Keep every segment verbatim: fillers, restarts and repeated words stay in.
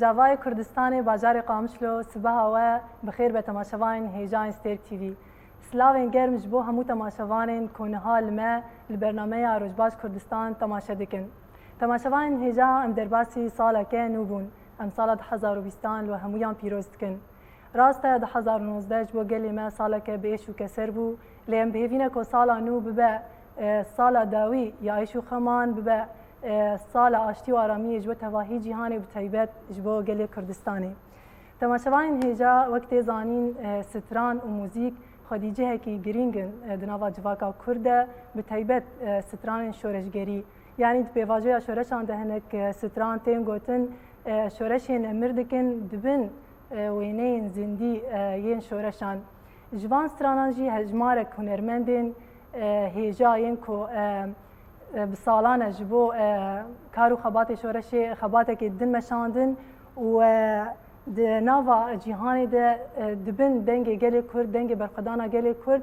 Rojavayê Kurdistanê, bajarê Qamişlo, sibeha we bi xêr be temaşevanên hêjayên Stêrk T V. Silavên germ ji bo hemû temaşevanên ku niha li me li bernameya Rojbaş Kurdistan temaşe dikin. Temaşevanên hêja, em derbasî saleke nû bûn. Em sala du hezar û bîstan li we hemûyan pîroz dikin. Rast e, du hezar û nozdeh ji bo gelê me saleke bi êş û keser bû, lê em bi hêvî ne ku sala nû bibe, e, sala dawî ya êş û xeman, bibe, e, sala aştî û aramiyê ji bo tevahî cîhanê, bi taybet ji bo gelê Kurdistanê. Temaşevanên hêja, wek tê zanîn, e, stran û muzîk xwedîcihekî girîng in, e, di nava civaka Kurd de, bi taybet, e, stranên şoreşgerî. Yanî di pêvajoya şoreşan de hinek, e, stran tên gotin, e, şoreşê nemir dikin, dibin, e, wêneyên zindî, e, yên şoreşan. Ji van stranan jî hejmarek hunermendên, e, hêja yên ku, e, e, bi salan e ji bo, e, kar û xebatê şoreşê xebatekê din meşandin û, e, di nava cîhanê de, e, dibin dengê gelê Kurd, dengê berxwedana gelê Kurd,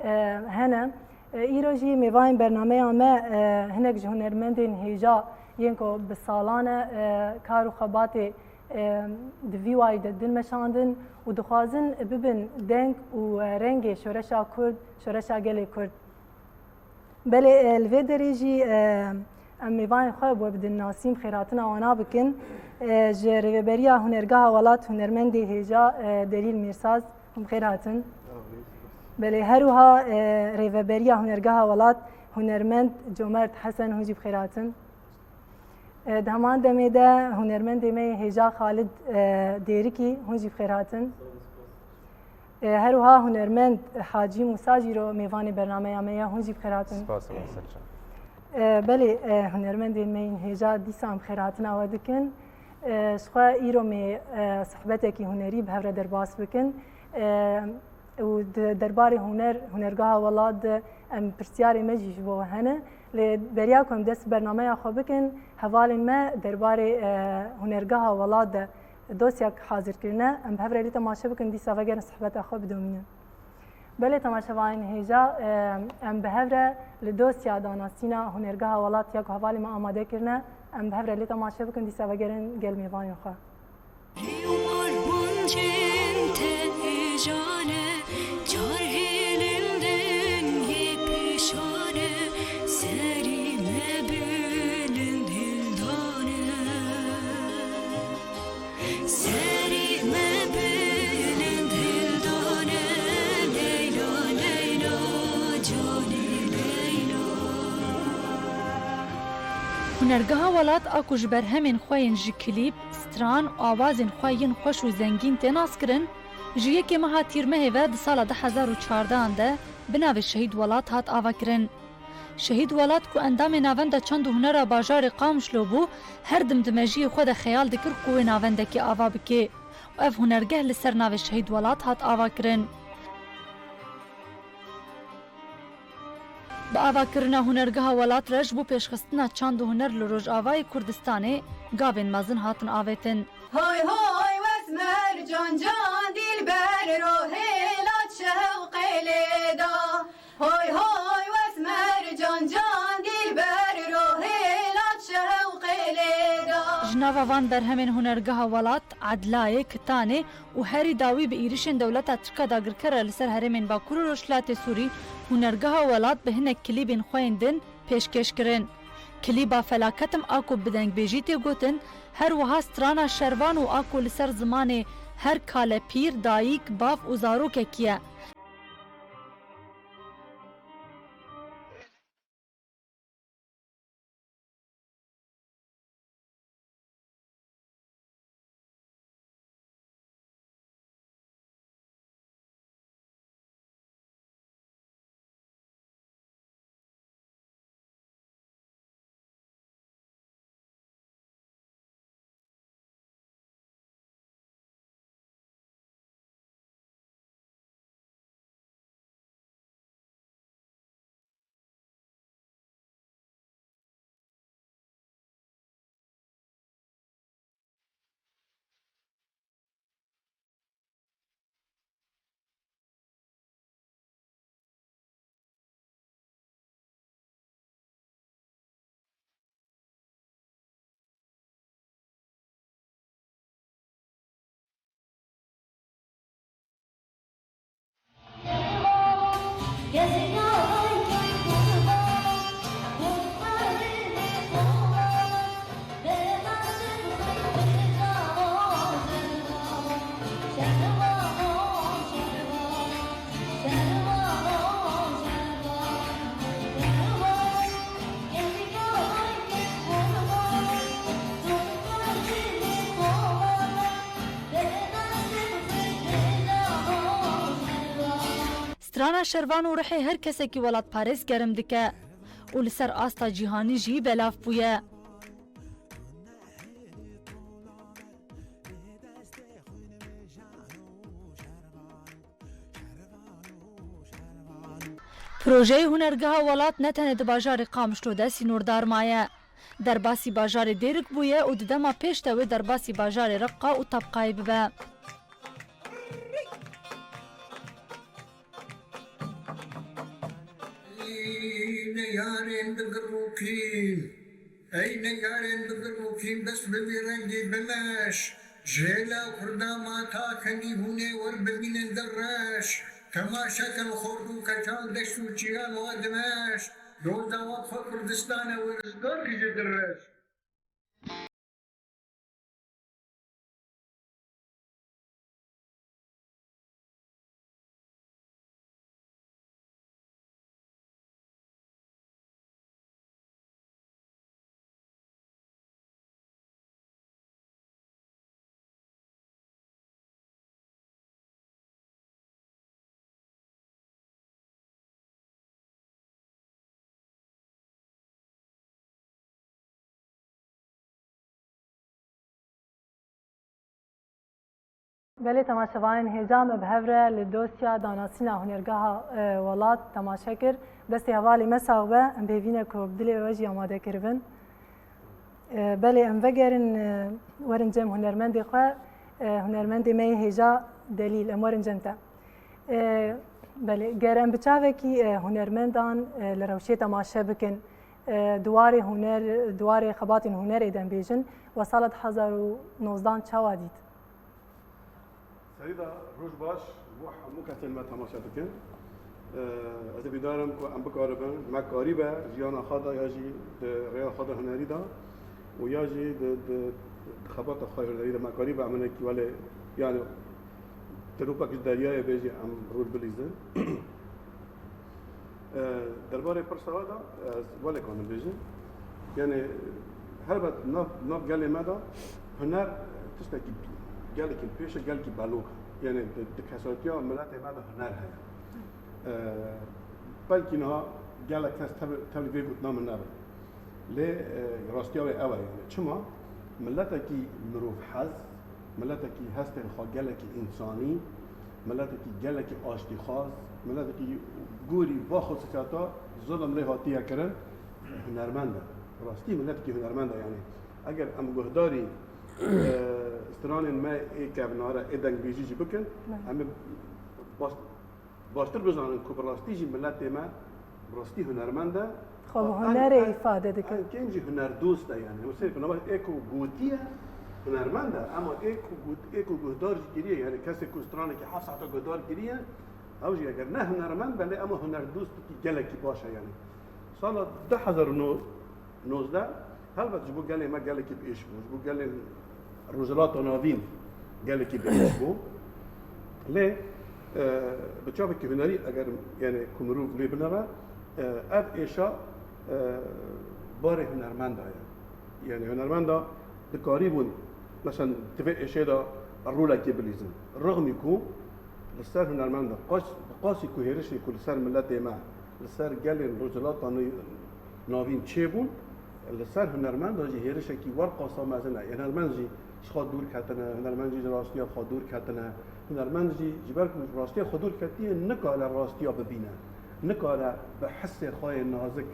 e, hene. E, îro jî mêvanên bernameya me, e, hinek ji hunermendên hêja yên ku bi salan e, e, kar û xebatê, e, di vî warî de din meşandin û dixwazin bibin deng û, e, rengê şoreşa Kurd, şoreşa gelê Kurd. Belê, e, li vê derê jî, e, em mêvanên xwe bi we bidin nasîn, bi xêrhatina wana bikin. E, ji Rêveberiya Hunergeha Welat hunermendê hêja, e, Delîl Mîrsaz, hûn bi xêr hatin. Belê, her wiha, e, Rêveberiya Hunergeha Welat hunermend Comert Hesen, hûn jî bi xêr hatin. E, di heman demê de hunermendê me yê hêja Xalid, e, Dêrikî, hûn jî bi xêr hatin. E, her wiha hunermend Hacî Mûsa jî ro mêvanê bernameya me ye, hûn jî bi xêr hatin. Spas, Sercan. E, belê, e, hunermendên me yên hêja dîsa em xêrhatina we dikin. E, ji xwe îro me, e, sohbetekî hunerî bi hev re derbas bikin. E, û di derbarê huner, Hunergeha Welat de em pirsyarê me jî ji bo we hene. Lê beriya ku em dest bi bernameya xwe bikin, hevalên me derbarê, e, Hunergeha Welat de dosyek hazir kirine. Em bi hev re lê temaşe bikin, dîsa vegerin sohbeta xwe bidomînin. Belê temaşevanên hêja, e, em bi hev re li dosya danasîna Hunergeha Welat ya ku hevalê me amade kirine, em bi hev re lê temaşe bikin, dîsa vegerin gel mêvanên xwe. Hêwar mancên te hêjane, çar hêlindên yê pêşane, serî me bilind hildane. Serî me bilind hildane, Leyla, Leyla, canê Leyla. Hunergeha Welat a ku ji berhemên xwe yên ji klîp, stran û awazên xwe yên xweş û zengîn tê naskirin, ji yekê meha Tîrmehê ve di sala du hezar û çardehan de bi navê Şehîd Welat hat avakirin. Şehîd Welat ku endamê Navenda Çand û Hunera bajarê Qamişlo bû, her dim di mejiyê xwe de xeyal dikir ku wê navendekê ava bike û ev hunergeh li ser navê Şehîd Welat hat avakirin. Bi avakirina Hunergeha Welat re ji bo pêşxistina çand û huner li Rojavayê Kurdistanê gavên mezin hatin avêtin. Hoy hoy wes mercan can dîlber ro hêla şewqê lê da. Hoy hoy wes mercan can dîlber ro hêla şewqê lê da. Ji nava van berhemên Hunergeha Welat, Edlayê, Kitanê û herî dawî bi êrişên dewleta Tirk a dagirker re li ser herêmên Bakur û Rojhilatê Sûrî, Hunergeha Welat bi hinek klîbên xwe yên din pêşkêş kirin. Klîba Felaketim a ku bi dengbêjî tê gotin, her wiha strana Şervan û a ku li ser zimanê her kalepîr, dayik, bav û zarokekî ye. Dana şervan û rihê her kesekî welatparêz germ dike û li ser asta cîhanî jî belav bûye. Projeyê Hunergeha Welat ne tenê di bajarê Qamişlo de sînordar maye. Derbasî bajarê Dêrik bûye û di dema pêş de wê derbasî bajarê Reqqa û Tabqayê bibe. Ey neyarên bi girûkî, ey neyarên bi girûkî, dest bi vî rengî bimeş. Ji hêla Kurda ma ta kenî hûnê wer bibînin di reş. Temaşe kin xort û keçan, deşt û çiyan wa dimeş. Doza wa xwe Kurdistan e, wer ji dar ki ji di reş. Belê temaşevanên hêja, me bi hev re li dosya danasîna Hunergeha, e, Welat temaşe kir. Destê hevalê me sax be, em bi hêvî ne ku bi dilê we jî amade kiribin. E, belê em vegerin, e, werin cem hunermendê xwe, e, hunermendê me yê hêja Delîl, em werin cem te. E, belê, ger em bi çavekî, e, hunermendan, e, li rewşê temaşe bikin, e, di warê huner, di warê xebatên hunerê de em bêjin, we sala du hezar û nozdan çawa dît? Serî de roj baş ji bo hemû kesên me temaşe dikin. Eee, ez ê bîdar im ku em bikaribin, me karîbe jiyana xwe de ya jî di rêya xwe de hunerî de û ya jî di, di, di xebata xwe hunerî de me karîbe em hinekî welê, yani, tirûpek ji deryayê bê jî em rûl bilîzin. Eee, derbarê pirsa we de ez welê kanim bêjim. Yani, helbet nav, nav gelê me de huner tiştekî gelekî pêş e, gelekî belok e. Yani, di, di kesatiya miletê me de huner heye. Eee, belkî niha gelek kes tev-, tevlî vê gotina min nebin. Lê, e, rastiya wê ew e, yani. Çima? Miletekî mirovhez, miletekî hestên xwe gelekî însanî, miletekî gelekî aştîxwaz, miletekî gorî va xusûsiyata zulm lê hatiye kirin, hunermend e. Rastî miletekî hunermend e, yani. Eger em guhdarî, e, stranên me ê kevnare, ê dengbêjî jî bikin, Belê. em ê baş-, baştir bizanin ku bi rastî jî miletê me bi rastî hunermend e. Xwe bi Û en, hunerê en, îfade dike. En kêm jî hunerdost e, yani. Hemû sêr ku nava ê ku gotiye hunermend e, ama ê ku got-, ê ku guhdar jî kiriye, yani kesê ku stranekî heft saeta guhdar kiriye, ew jî eger ne hunermend be, lê ama hunerdostekî gelekî baş e, yani. Sala du hezar û nozdeh, helbet ji bo gelê me gelekî bi êş bû, ji bo gelên Rojhilata Navîn gelekî bi êş bû. Lê, e, bi çavekî hunerî eger, yani, ku mirov lê binere, e, ev êşa, e, barê hunermenda ye. Yani hunermenda dikarîbûn, mesela, di vê êşê de rolekê bilîzin. Rixmî ku li ser hunermenda, qas-, bi qasî ku hêrişê ku li ser miletê me, li ser gelên Rojhilata Navîn çêbûn, li ser hunermenda jî hêrişekî werqasa mezin e. Hunermend jî ji xwe dûr ketine, hunermend jî ji rastiya xwe dûr ketine. Hunermend jî ji ber ku ji rastiya xwe dûr ketiye, nikare rastiya bibîne. Nikare bi hisê xwe yê nazik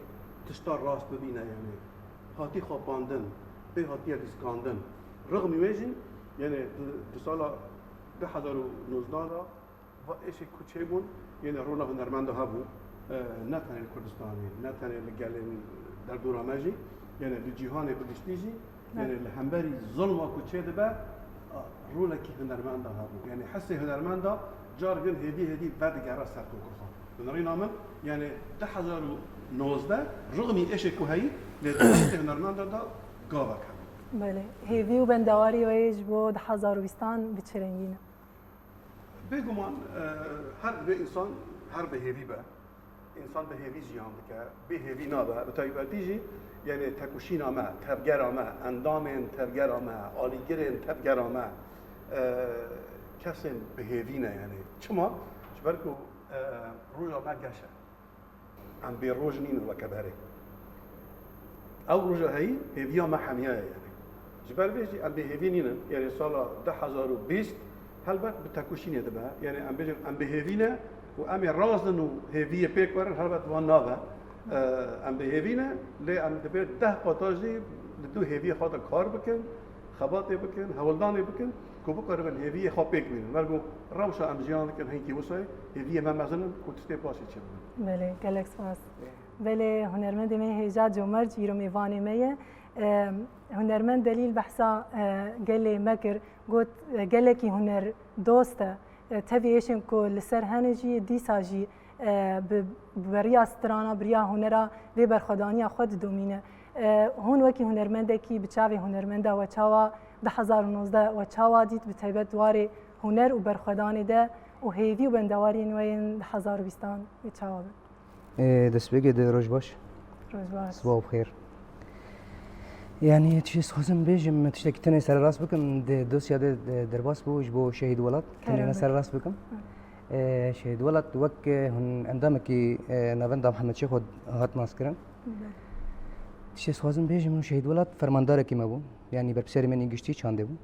tişta rast bibîne, yani. Hatî xapandin, pê hatiye dîskandin. Rixmî wê jî, yani, di, di sala du hezar û nozdan de, va êşê ku çêbûn, yê ne rona hunermenda hebû, e, ne tenê li Kurdistanê, ne tenê li gelên derdora me jî, yê ne li cîhanê bi giştî jî, yê ne li hemberî zulma ku çêdibe, a, rolekî hunermenda hebû. Yanî hesê hunermenda car gin hêdî hêdî vedigere ser kokir xwe. Bi nerîna min, yanî du hezar û nozdeh rixmî êşê ku heyî, lê di hesê hunermenda de gavek hebû. Belê. Hêvî û bendewarî wê ji bo du hezar û bîstan bi çi rengî ne? Bêguman, e, her divê însan her bi hêvî be. Însan bi hêvî jiyan dike, bê hêvî nabe. Bi taybetî jî, yanî tekoşîna me, tevgera me, endamên tevgera me, alîgirên tevgera me, e, kesên bi hêvî ne, yanî. Çima? Ji ber ku Roja me geş e. Em bê roj nînin weke berê. Ew roja heyî hêviya me hemiya ye yani. Ji ber vê jî em bê hêvî nînin. Yani sala du hezar û bîst helbet bi tekoşînê dibe. Yani em bêjin em bê hêvî ne û em ê razin û hêviyê pêk werin helbet wan nabe. Em bê hêvî ne lê em dibê deh qata jî li dû hêviyê xwe de kar bikin, xebatê bikin, hewldanê bikin ku bikaribin hêviyê xwe pêk bînin. Wer ku rewşa em jiyan dikin hinkî wisa ye, hêviyê me mezin in û tiştê başê çêbibin. Belê, gelek spas. Belê, hunermendê me hêja Comerc îro mêvanê me ye. Em, hunermend Delîl behsa, e, gelê me kir, got, e, gelekî huner dost e. E, tevî êşên ku li ser hene jî dîsa jî, e, bi, bi beriya strana, beriya hunera vê berxwedaniya xwe didomîne. E, hûn wekî hunermendekî bi çavê hunermenda we çawa du hezar û nozdeh we çawa dît, bi taybet di warê huner û berxwedanê de û hêvî û bendewariyên we yên du hezar û bîstan wê çawa bin? Ê, destpêkê de roj baş. Roj baş. Sibav xêr. Yani, tiştê dixwazim bêjim, tiştekî tenê sererast bikim, di dosya de, de derbas bû ji bo Şehîd Welat. Tenê Kerem ne bike. Sererast bikim. Hı. Ê, Şehîd Welat wek, e, hûn endamekî, e, Navenda Mihemed Şêxo hat naskirin. Hı. Tiştê dixwazim bêjim, Şehîd Welat fermandarekî me bû. Yani, berpirsiyarê me yên giştî çandê bû.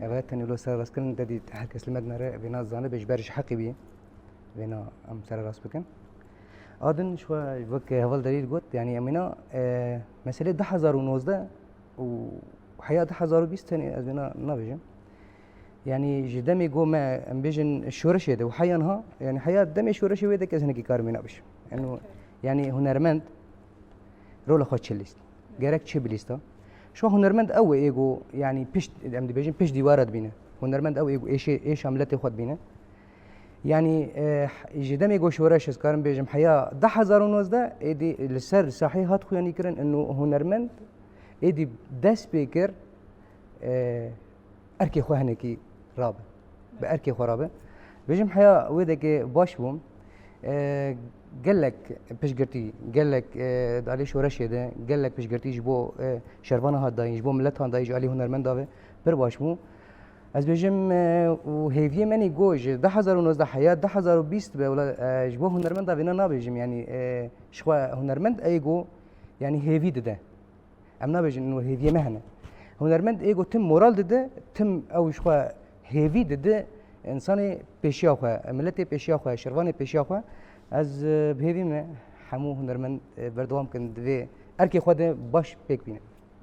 Ev tenê lo sererastkirin te dî her kes li me dinere, vêna zanibe ji ber ji heqê wî. Vêna em sererast bikin. A din ji xwe wek heval Delîl got, yani em êna, e, meselê du hezar û nozdeh û heya du hezar û bîst tenê ez vêna nabêjim. Yani ji demê go me em bêjin şoreşê de û heya niha, yani heya demê şoreşê wê de kes hinekî karim vêna bêjim. Yani, yani hunermend rola xwe çi lîst? Gerek çi bilîsta? Şu hunermend ew ê go, yani pişt, em dibêjin pişt dîwara dibîne. Hunermend ew ê go êşê, êşa miletê xwe dibîne. Yani, e, ji demê go şoreş ez karim bêjim heya du hezar û nozdeh êdî li ser sahê hat xuyanî kirin, inu hunermend êdî dest pê kir, e, erkê xwe hinekî rabe. Bi erkê xwe rabe. Bêjim heya wê deke baş bûm. E, gelek piştgirtî, gelek, e, di alî şoreşê de, gelek piştgirtî ji bo, e, şervana hat dayîn, ji bo milet hat dayîn, ji alî hunermenda ve pir baş bû. Ez bêjim, e, û hêviyê me nî go ji du hezar û nozdeh heya du hezar û bîst be, wela, e, ji bo hunermenda vêna nabêjim, yanî, e, ji xwe hunermend ê go, yanî hêvî dide. Em nabêjin û hêviyê me hene. Hunermend ê go tim moral dide, tim ew ji xwe hêvî dide, însanê pêşiya xwe, miletê pêşiya xwe, şervanê pêşiya xwe. Ez, e, bi hêvî me hemû hunermend, e, berdewam kin di vê erkê xwe de baş pêk bînin.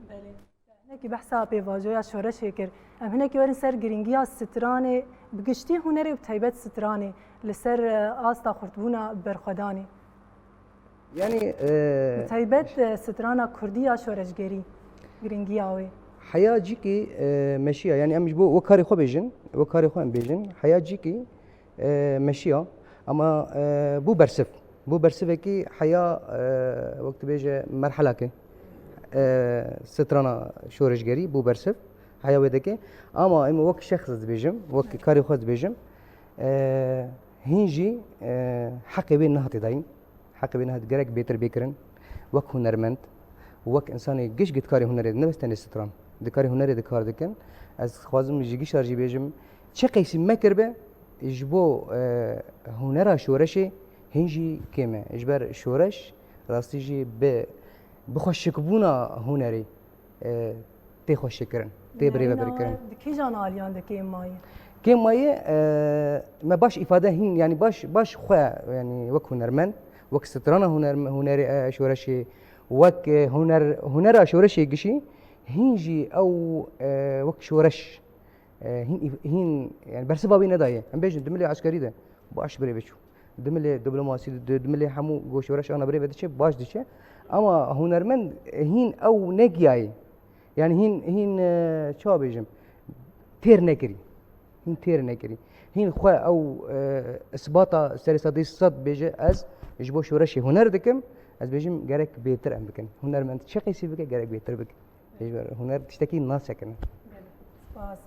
Belê. Hinekî behsa pêvajoya şoreşê kir. Em hinekî werin ser girîngiya stranê, bi giştî hunerê û bi taybet stranê li ser, e, asta xurtbûna berxwedanê. Yani, e, Bi taybet, e, strana kurdî ya şoreşgerî, girîngiya wê. Heya cîkî, e, meşiya. Yani em ji bo wek karê xwe bêjin, wek karê xwe em bêjin. Heya cîkî, e, meşiya. Ama, e, bû bersiv. Bû bersivekî heya, e, wek tu bêje merhelake, e, strana şoreşgerî bû bersiv. Heya wê deke. Ama em wek şexs dibêjim, wek karê xwe dibêjim. E, hîn jî, e, heqê wê nehatê dayîn. Heqê wê nehat gerek bêtir bê kirin. Wek hunermend, wek insanê giş gikarê hunerê, ne bes tenê stran. Dikarê hunerê de kar dikin. Ez dixwazim ji gişar jî bêjim, çi qeysî me kiribe, ji bo, e, hunera şoreşê hîn jî kêm e. Ji ber şoreş, rastî jî bi, bi xweşikbûna hunerê, e, tê xweşik kirin, tê birêve birî kirin. Di kîjan aliyan de kêm maye? Kêm maye, e, me baş îfade hîn, yanî baş, baş xwe, yanî wek hunermend, wek strana huner-, hunerê, e, şoreşê, wek, e, huner, hunera şoreşê gişî, hîn jî ew, e, wek şoreş, e, hîn îf-, hîn, yanî bersiva wî nedaye. Em bêjin di milê eskerî de baş birêve çû. Di milê diplomasî, di, di milê hemû go şoreş ana birêve diçe, baş diçe. Ama hunermend hîn ew negiyaye. Yani hîn, hîn, e, çawa bêjim, têr nekirî. Hîn têr nekirî. Hîn xwe ew, e, isbata serê sedî sed bêje ez ji bo şoreşê huner dikim, ez bêjim gerek bêtir em bikin. Hunermend çi qeysî bike, gerek bêtir bike. Ji ber huner tiştekî nasekine. Spas.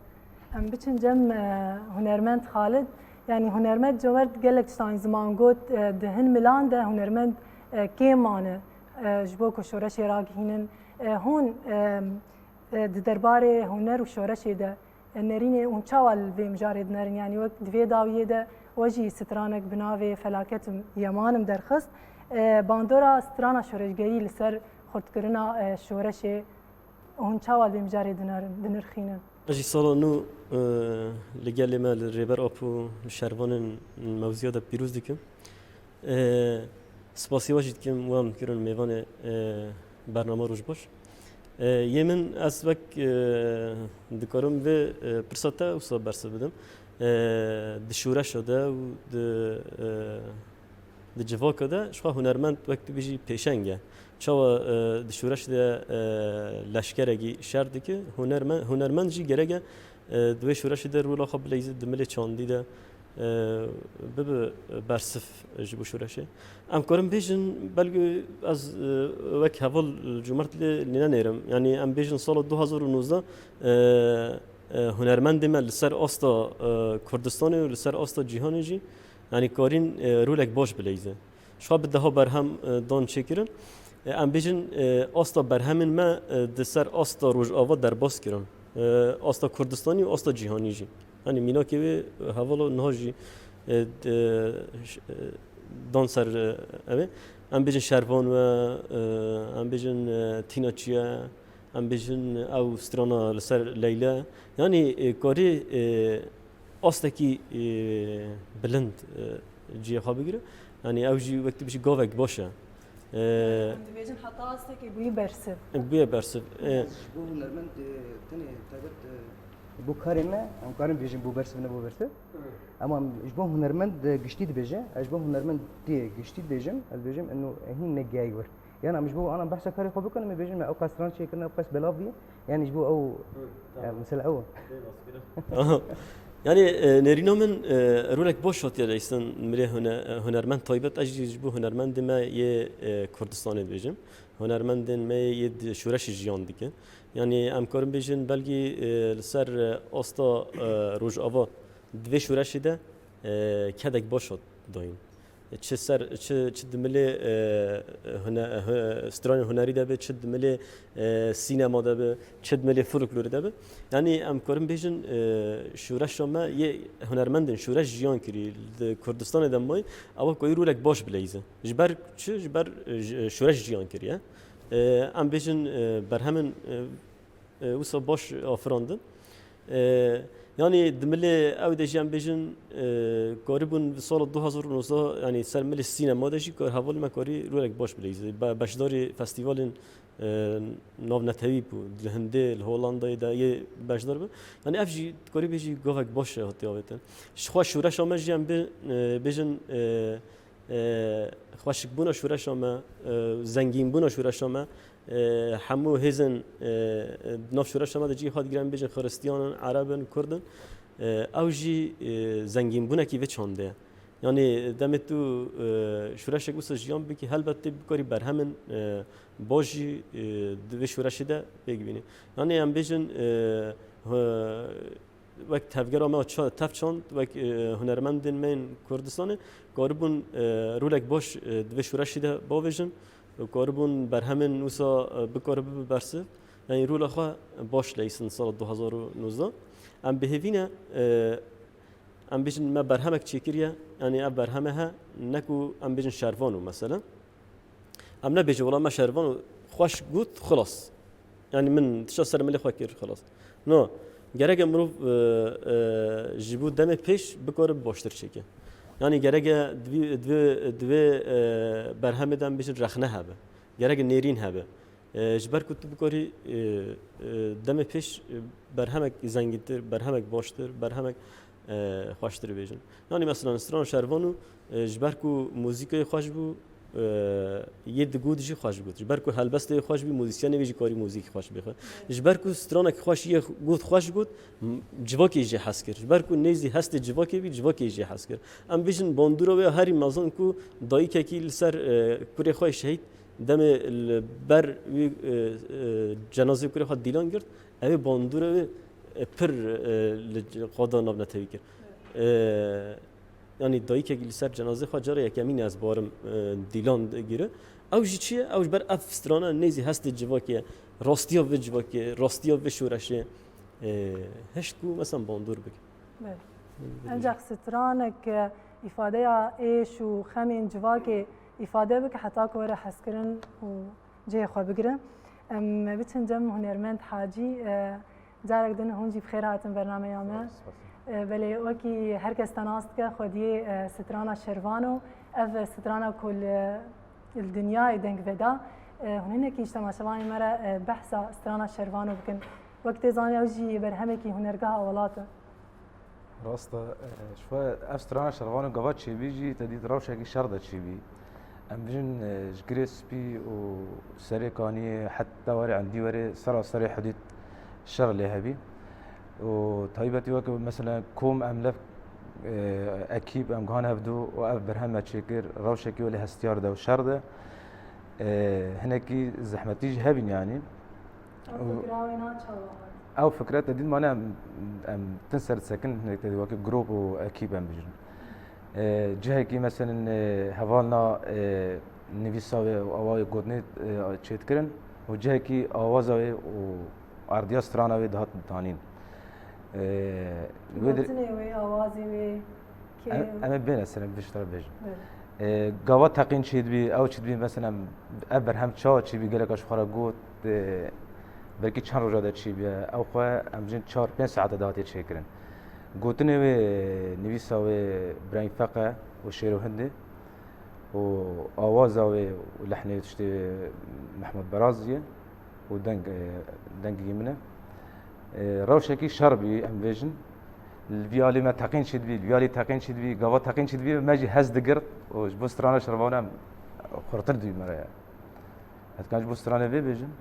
Em biçin cem, e, hunermend Xalid. Yani hunermend Cömert gelek tiştan ziman got, e, di hin milan de hunermend, e, kêm mane, e, ji bo ku şoreşê ragihînin. E, hûn, e, e, di derbarê huner û şoreşê de Nerînê hûn çawa li vê mijarê dinerin? Yanî wek di vê dawiyê de we jî stranek bi navê Felaketim Yeman im derxist. E, bandora strana şoreşgerî li ser xurtkirina, e, şoreşê hûn çawa li vê mijarê dinerin, dinirxînin? Ez jî sala nû, e, li gelê me, li Rêber Apo, li şervanên mewziya de pîroz dikim. E, spasiya we jî dikim, we em kirin mêvanê, e, bernama Roj Baş. E, yê min ez wek, e, dikarim vê, e, pirsa te wisa bersiv bidim. E, di şoreşa de û di, e, di civaka de ji xwe hunermend wek tu bêjî pêşeng e. Çawa, e, di şoreş de, e, leşkerekî şer dike, hunerme-, hunermend jî gerek e, e, di wê şoreşê de rola xwe bileyze, di milê çandî de, e, bibe bersiv ji bo şoreşê. Em karin bêjin, belkî ez, e, wek heval cumert lê, lê nenêrim. Yanî em bêjin sala du hazar û nozdeh, e, e, hunermendê me li ser asta, e, Kurdistanê û li ser asta cîhanê jî, yanî karîn, e, rolek baş bileyze. Ji xwe bi deha berhem, e, dan çêkirin. E, em bêjin, e, asta berhemên me, e, di ser asta Rojava derbas kirin. E, asta Kurdistanî û asta cîhanî jî. Yanî mînakê wê, e, hevala niha jî, e, d-, ş-, e, dan ser, e, ev ê. Em bêjin Şervan we, e, em bêjin, e, Tîna Çiye, em bêjin ew strana li ser Leyle. Yanî, e, karî, e, astekî, e, bilind, e, cihê xwe bigire. Yanî ew jî wek tu bijî gavek baş e. E, Em dibêjin heta astekê bûyî bersiv. Bûye bersiv. E, Ji bo hunermend, e, tenê taybet, e, bo karê me, em karin bêjin bo bersiv, ne bo bersiv. Ama em ji bo hunermend, e, giştî dibêje, ez ji bo hunermendê giştî dibêjim, ez dibêjim, eno, e, hîn negihayî wir. Yan em ji bo ana behsa karê xwe bikin, em ê bêjin me ew qas stran çêkirine, ew qas belav bûye. Yanî ji bo ew, Hı, e, tamam. Mesela ew. Aha. Yanî, e, nêrîna min, e, rolek baş hatiye leysin milê hune-, e, hunermend taybet. Ez jî ji bo hunermendê me yê, e, Kurdistanê dibêjim. Hunermendên me yê di şoreşê jiyan dikin. Yanî em karin bêjin belkî, e, li ser, e, asta, e, Rojava di vê şoreşê de, e, kedek baş hat dayîn. Çi ser, çi, çi di milê, e, hune-, hu-, stranên hunerî de be, çi di milê, e, sînema de be, çi di milê folklorê de be. Yanî em karin bêjin, e, şoreşa me yê hunermendên şoreş jiyan kirî. Li Kurdistanê de mayî, ewa ku rolek baş bileyze. Ji ber çi? Ji ber, e, j-, şoreş jiyan kiriye. E, em bêjin, e, berhemên, e, e, wisa baş afirandin. E, yanî di milê ew de jî em bêjin, e, karîbûn sala du hazar û nozdeh, yanî ser milê sînema de jî kar-, hevalê me karî rolek baş bileyze. Be-, beşdarî festîvalên, e, navnetewî bû. Li Hindê, li Holandayê de yê beşdar bû. Yanî ev jî karî bêjî gavek baş hatiye avêtin. Ji xwe şoreşa me jî em bê-, e, bêjin, e, e, xweşikbûna şoreşa me, e, zengînbûna şoreşa me, e, hemû hêzên, e, e, di nav şoreşa me de cî hat giran bêjin Xiristiyan in, Ereb in, Kurd in, e, ew jî, e, zengînbûnekî vê çandê ye. Yanî demê tu, e, şoreşek wisa jiyan bikî, helbet tê bikarî berhemên, e, baş jî, e, di vê şoreşê de pêk bînî. Yanî em bêjin, e, he-, wek tevgera me ça-, tev çand, wek, e, hunermendên me yên Kurdistanê, karibûn, e, rolek baş, e, di vê şoreşî de bavêjin û karibûn berhemên wisa, e, bikare bibe bersiv. Yanî rola xwe baş leyîsin sala du hazar û nozdeh. Em bi hêvî ne, e, em bêjin me berhemek çêkiriye, yanî ev berheme he, ne ku em bêjin şervan û mesela. Em nebêjin wela me şervan û xweş got, xilas. Yanî min tişta ser milê xwe kir, xilas. No, gereke mirov, e, e, ji bo demê pêş bikare bi baştir çêke. Yanî gereke divê, divê, divê, e, berhemê de em bêjin rexne hebe. Gereke nêrîn hebe. E, ji ber ku tu bikarî, e, e, demê pêş, e, berhemek zengîntir, berhemek baştir, berhemek, e, xweştir bêjin. Yanî mesela strana şervan û, e, ji ber ku muzîkayê xweş bû, e, yê digot jî xweş got. Ji ber ku helbestê wê xweş bî, muzîsyenê wê jî karî muzîkî xweş bêxe. Ji ber ku stranek xweş yê got xweş got, m-, civakê jê hez kir. Ji ber ku nêzî hestê civakê bî, civakê jê hez kir. Em bêjin bandora wê herî mezin ku dayikekî li ser, e, kurê xwe şehîd demê li ber wî, e, e, cenazê kurê xwe dîlan girt, ew ê bandora wê, e, pir, e, li qada navnetewî kir. E, yanî dayikekî li ser cenazê xwe cara yekemîn ez barim, e, dîlan gire. Ew jî çi ye? Ew ji ber ev strana nêzî hestê civakê ye, rastiya vê civakê, rastiya vê şoreşê. e, hişt ku mesela bandor bike. Belê. Ancak stranek îfadeya êş û xemên civakê îfade bike heta ku were hezkirin û cihê xwe bigire. Em biçin cem hunermend Hacî, e, carek din hûn jî bi xêr hatin bernameya me. E, belê wekî her kes te nas dike, xwediyê, e, strana Şervano, ev strana ku li, li dinyayê deng veda. E, hûn hinekî ji temaşevanê me re, e, behsa strana Şervano bikin. Wek tê zanîn ew jî berhemekî hunergeha welat e. Rast e, e, ji xwe ev strana Şervano gava çêbî jî te dît rewşekî şer de çêbî. Em bijin, e, ji Girê Spî û Serê Kaniyê heta werê Endî werê seraserê hudîd şer lê hebî. Û taybetî weke mesela kom em lev, e, ekîb em guhan hevdû û ev berhem me çêkir rewşekî welê hestiyar de û şer de. E, hinekî zehmetî jî hebîn yanî. Ew fikra wê na çawa hat? Ew fikre te dît mane em, em tin ser disekin hinek te dî weke grûp û ekîb em bijin. E, cihekî meselen, e, hevalna, e, nivîsa wê û awa wê gotinê, e, çêdikirin û cihekî awaza wê û ardiya strana wê dihat danîn. E, wê dir- Gotinê wê, awazê wê, kê- Em, em ê bêne ser em vê ji te re bêjin. Bêne. E, gava teqîn çêdibî, ew çêdibî, mesela ev berhem çawa çêbî, geleka ji xwe re got, e, belkî çend roja de çêbî, ew xwe em bijin çar pênc saete de hatiye çêkirin. Gotinê wê, nivîsa wê Birayîm Feqe û Şêro Hindê û awaza wê û lehnê tiştê Mehmûd Berazî ye û deng, e, dengî min e. E, rewşekî şer bî, em bêjin. Li vî alî me teqîn çêdibî, li vî alî teqîn çêdibî, gava teqîn çêdibî, me jî hez digirt û ji bo strana Şervano em xurtir dibî me re ye. Ez kan ji bo stranê vê bêjim.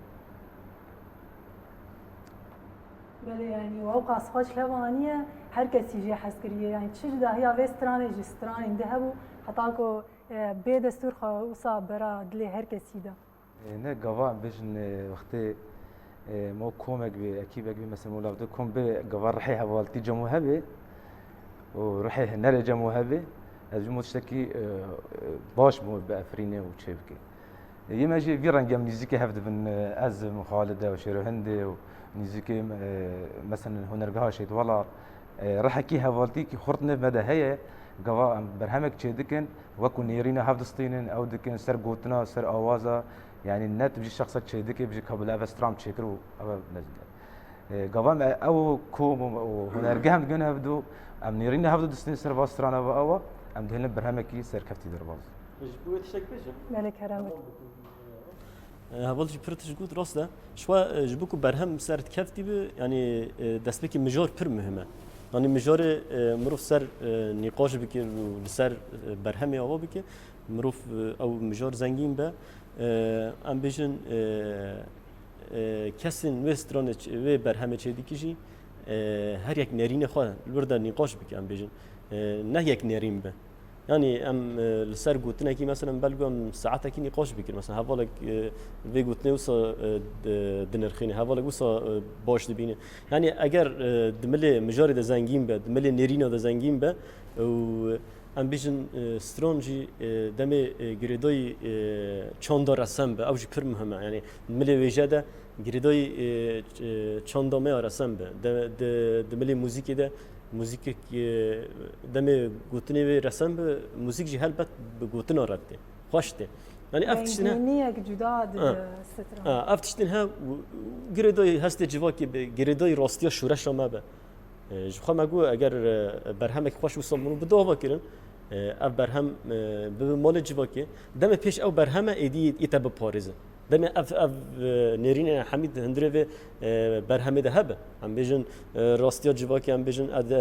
Belê, yanî, ew qas xweş leva aniye, her kesî jê hez kiriye. Yanî, çi cudahiya vê stranê ji stranên di hebû, heta ku, e, bê destûr xwe wisa bera dilê her kesî de. E, ne, gava em bêjin, e, wextê, e, mo komek bê, ekîbek bê, mesela mo lavde kom bê, gava rihê hevaltî cem we hebê û rihê hunerê cem we hebê, ez ji mo tiştekî, e, e, baş mo biefirîne û çêbike. E, yê me jî vî rengî em nîzîkê hev dibin, e, ez im, Xalide û Şêro Hindê û nîzîkê, e, mesela hunergeha Şêdwala, e, rihekî hevaltîkî xurt nêv me de heye, gava em berhemek çêdikin, wekû nêrîna hev distînin, ew dikin ser gotina, ser awaza, yanî ne tu bijî şexsek çêdikê, bijî ka bila ev stran çêkir û ev nezîne. E, gava em ew kom û hunergeh em digihînin hevdu, em nêrîna hevdu distînin ser va strana va ewa, em dihêlin berhemekî serkeftî derbaz. Ji bo wê tiştek bêjim? Belê, kerem bike. E, heval jî pir tişt got, rast e. Ji xwe, e, ji bo ku berhem ser dikevtî bi, yanî, e, destpêkî mijar pir muhim e. Yanî mijarê, e, mirov ser, e, nîqaş bike û li ser, e, berhemê ava bike, mirov, e, ew mijar zengîn be. E, em bêjin, e, e, kesên wê stranê ç-, wê berhemê çêdikî jî, e, her yek nerînê xwe li wir de nîqaş bike, em bêjin. E, ne yek nerîn be. Yanî em, e, li ser gotinekî, mesela, belku em saetekî nîqaş bikin. Mesela, hevalek, e, vê gotinê wisa, e, di-, dinirxîne, hevalek wisa, e, baş dibîne. Yanî eger, e, di milê mijarê de zengîn be, di milê nêrîna de zengîn be û em bêjin, e, stran jî, e, demê, e, girêdayî, e, çanda resen be, ew jî pir muhim e. Yanî di milê wêje de girêdayî, e, ç-, e, çanda me ya resen be. De, di, di milê muzîkê de muzîkek, e, demê gotinê wê resen be, muzîk jî helbet bi gotina re tê. Xweş tê. Yanî ev tiştine Rengîniyek cuda dide Ha. stran. Ha, ev tiştên he, girêdayî hestê civakê be, girêdayî rastiya şoreşa me be. E, ji xwe me got, eger, e, berhemek xweş wisa min bi dava kirin, e, ev berhem, e, bibe malê civakê. Demê pêş ew berheme êdî yê te biparêze. Demê ev, ev, e, nêrînê hemî di hundirê vê, e, berhemê de hebe. Em bêjin, e, rastiya civakê, em bêjin, e, de,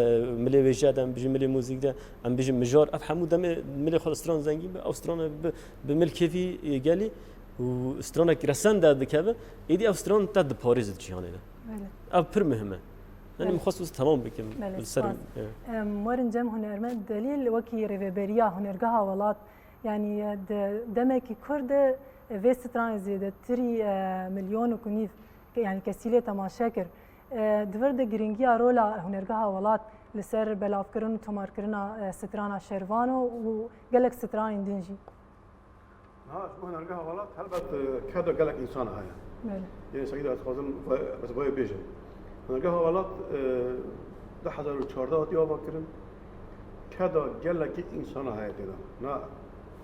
milê wêje de, em bêjin milê muzîk de, em bêjin mijar, ev hemû demê milê xwe stran zengîn be, ew stran bi, bi milkevî, e, gelî û stranek resen de dikeve, êdî ev stran te diparêze di cîhanê de. Belê. Ev pir muhim e. Yanî Belê. min xwest wisa temam bikim. Belê, li ser spas. e. Em, werin cem hunermend Delîl, wekî rêveberiya hunergeha welat, yanî, e, di demekî kurt de, e, vê stranê zêdetirî, e, milyon û nîv, ke-, yanî kesî lê temaşe kir. E, di vir de girîngiya rola hunergeha welat li ser belavkirin û tomarkirina, e, strana Şervano û gelek stranên din jî. Niha ji bo hunergeha welat helbet, e, keda gelek însan heye. Belê. Yê Seîd ez dixwazim ve-, ez vayê bêjim. Hunergeha Welat, e, du hezar û çardeh hatiye avakirin. Keda gelekî însana heye tê de. Na,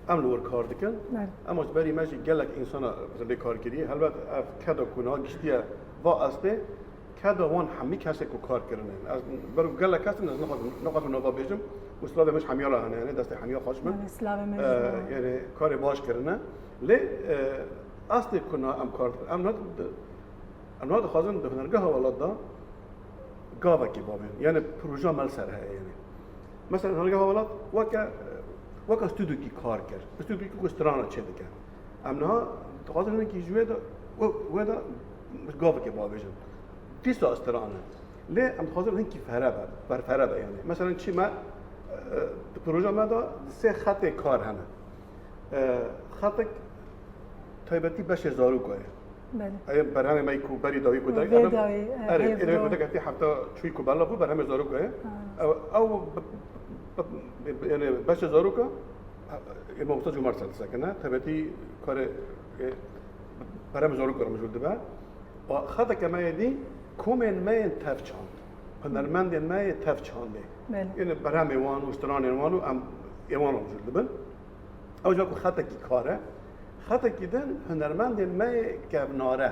em li wir kar dikin. Belê. Ema ji berî me jî gelek însana, mesela, bê kar kiriye. Helbet ev keda ku niha giştiye va astê, keda wan hemî kesê ku kar kirine. Ez ber gelek kes in, ez naxwazim, naxwazim nava bêjim û silavê min ji hemiya re hene, yani destê hemiya xweş bin. Belê, silavê min ji bo. E, yani karê baş kirine. Lê, e, astê ku niha em kar dikin, em niha di-, em niha dixwazin di Hunergeha Welat de gavekê bavên. Yani proja me li ser heye yani. Mesela Hunergeha Welat weke, weke stûdyokî kar kir. Stûdyokî ku strana çêdike. Em niha dixwazin hinekî ji wê de, wê, wê de gavekê bavêjin. Dîsa strane. Lê em dixwazin hinkî fere be, berfere be yani. Mesela çi me, e, di proja me de sê xetê kar hene. E, xetek taybetî beşê zaroka ye. Belê. Ê berhemê me ku berî dawî ku Vê dayî, dawî, e, erê, hêv erê do. Ku diketî hefta çûyî ku bela bû, berhemê zaroka ye. Ha. Ew, ew b-, b-, b-, yani beşê zaroka, e, Mamosta Cumar ser disekine, taybetî karê, e, berhemê zaroka re mijûl dibe. Û xeteke me yê dî, komên me yên tev çand. Hunermendên me yê tev çandê. Belê. Yani berhemê wan û stranên wan û em ê wan re mijûl dibin. Ew jî wekî xetekî kar e. Xetekî din hunermendên me yê kevnare.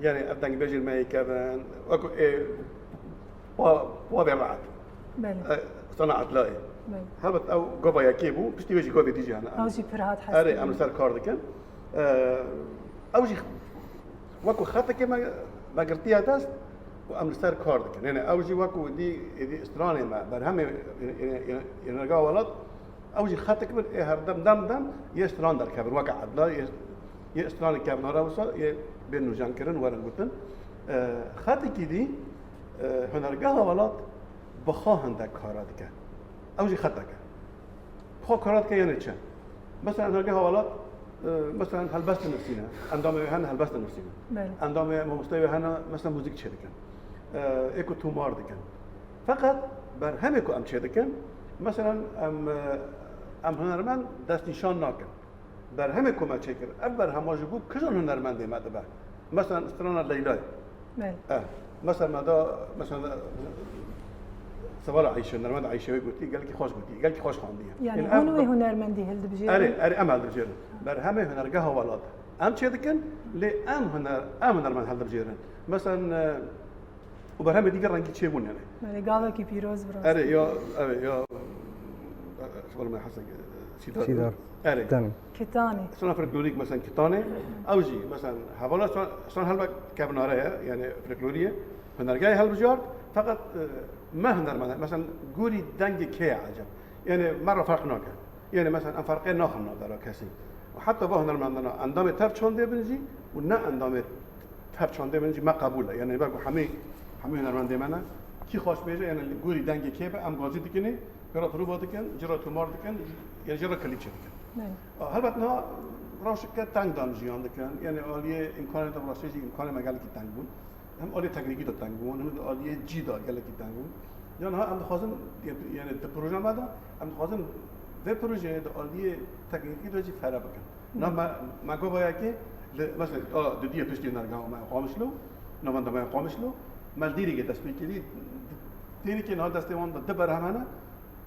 Yani ev dengbêjên me yê kevin, wekî ê pa-, pavê rehet. Belê. E, sana etlayê. Belê. Helbet ew gava yekê bû, piştî wê jî gavê dî jî hene. Ew jî pir hat hestin. Erê, em li ser kar dikin. E, ew jî wekî xetekê me, me girtiye dest û em li ser kar dikin. Yani ew jî wekî dî, êdî stranê me, berhemê, e, e, e, Hunergeha Welat, ew jî xetek bin, ê her dem, dem, dem, yê stran derkevin. Weke edla, yê, yê stranê kevnare wisa, yê bên nûjenkirin, werin gotin. E, xetekî dî, e, Hunergeha Welat bi xwe hindek kara dike. Ew jî xetek e. Xwe kara dike yene çi? Mesela Hunergeha Welat, e, mesela helbest dinivîsîne. Endamê wê hene helbest dinivîsîne. Belê. Endamê mamosteyê wê hene mesela muzîk çêdikin. E, ê ku tomar dikin. Feqet berhemê ku em çêdikin, mesela em, e, em hunermend destnîşan nakin. Berhemê ku me çêkir, ev berhema ji bo kijan hunermendê me dibe? Mesela strana Leylay. Belê. Eh, mesela me da, mesela, Sevala Eyşe, hunermend Eyşe wê gotî, gelkî xweş gotî, gelkî xweş xandiye. Yani Yanî hûn ev wê hunermendî hildibijêrin? Erê, erê, em hildibijêrin. Berhemê Hunergeha Welat em çêdikin, lê em huner-, em hunermend hildibijêrin. Mesela, e, û berhemê dî vê rengî çêbûn yani. Belê, gavekî pîroz bi rastî. Erê, ya, erê, ya, Sevala Hesen, Sîdar. Sîdar. Erê. Kitanê. Kitanê. Strana folklorîk, mesela Kitanê, ew jî, mesela, hevala stran, stran helbet kevnare ye, yani folklorî ye, hunergehê hilbijart, feqet, e, me hunermend, mesela, gorî dengê kê ye eceb. Yani, me re ferq nake. Yani, mesela, em ferqê naxin navbera kesî. Û heta va hunermendana endamê tev çandê bin jî û ne endamê tev çandê bin jî me qebûl e. Yani, ber ku hemî, hemî hunermendê me ne. Kî xweş bêje, yani, gorî dengê kê be, em gazî dikinê, pêra prova dikin, cira tomar dikin, yani, cira klîp çêdikin. Belê. A, helbet niha rewşeke teng de em jiyan dikin. Yani, aliyê îmkanê de rastî jî îmkanê me gelekî teng bûn. Hem aliyê teknîkî de teng bûn, hem de aliyê cî de gelekî teng bûn. Yan ha em dixwazin, yani di proje me de, em dixwazin vê projeyê di aliyê teknîkî de jî fere bikin. Na me, me gava yekê li, mesela, a, didiyê piştî nergeha me Qamişlo, navenda me Qamişlo, me li Dîrikê dest pê kirî, Dîrikê niha destê wan de du berhem hene,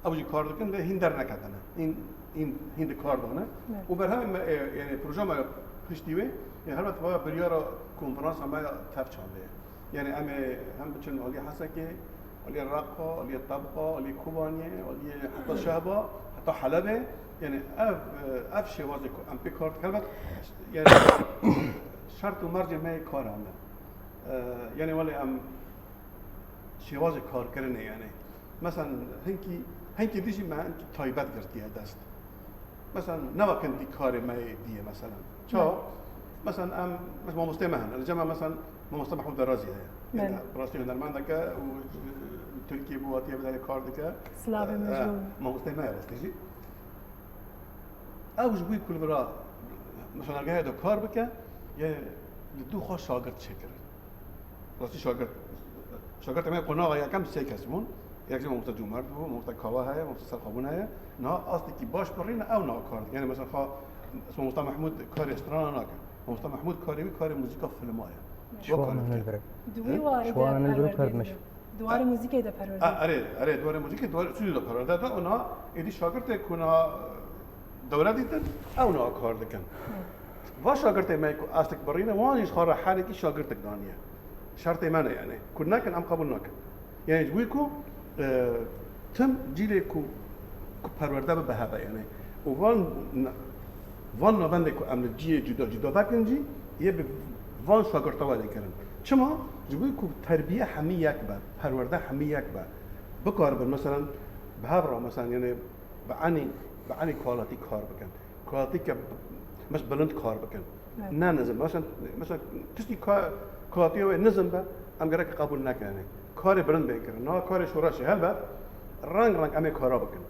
ew jî kar dikin, lê hîn derneketine. Hîn, hîn, hîn di kar de ne. Evet. Û berhemê me, e, yani proje me piştî wê, e, helbet va biryara konferansa me ya tev çandê ye. Yani em ê hem biçin aliyê Hesekê, aliyê Reqa, aliyê Tebqa, aliyê Kobaniyê, aliyê heta Şehba, heta Helebê. Yani ev, e, ev şêwazê ku em pê kar dikin. Helbet, yani şert û mercê me yê kar hene. E, yani welê em şêwazê karkirinê yani. Mesela hinkî, hinkî dijî me hinkî taybet girtiye dest. Mesela ne wek hinkî karê me yê dî ye mesela. Çawa? Evet. Mesela em, mesela mamosteyê me hene. Li cem me mesela mamoste Mehmûd Berazî heye. Yani Evet. rastî hunermendeke û Tirkiyê bû hatiye bi derê kar dike. Silavê min ji bo. Mamosteyê me ye rastî jî. Ew ji bo ku li vira hunergehê de kar bike, yê li dû xwe şagirt çêkirin. Rastî şagirt, şagirtê me qonaxa yekem sê kes bûn. Yek jî mamoste Cûmert bû, mamoste Kawa heye, mamoste Serxabûn heye. Niha astekî baş birîne ew niha kar dikin. Yani mesela xwe mamoste Mehmûd karê strana nake. Mamoste Mehmûd karê wî karê muzîka filma ye. Şiwana Nilbirê. Di wî warê de Şiwana Nilbirê perwerdê kar dimeş. Di warê muzîkê de perwerdê. A, erê, erê, di warê muzîkê, di warê stûdyo de perwerdê de, û niha êdî şagirtê ku niha dewre dîtin, ew niha kar dikin. Va şagirtê me ku astik birîne, wan jî ji xwe re herekî şagirtik daniye. Şertê me ne yani. Ku nekin, em qebûl nakin. Yani ji bo ku, e, tim cîlê ku, ku perwerde bibe hebe yani. Û van, van navendê ku em li cihê cuda cuda vekin jî, yê bi van şagirta were kirin. Çima? Ji bo ku terbiye hemî yek be, perwerde hemî yek be. Bikaribin, meselen, bi hev re, meselen, yani, bi enî, bi enî quality kar bikin. Quality ke mes bilind kar bikin. Evet. Ne nizim. Mesela, mesela tiştî ka-, quality wê nizim be, em gerek qebûl nekin. Karê bilind bên kirin. Niha karê şoreşê helbet reng reng em ê kara bikin.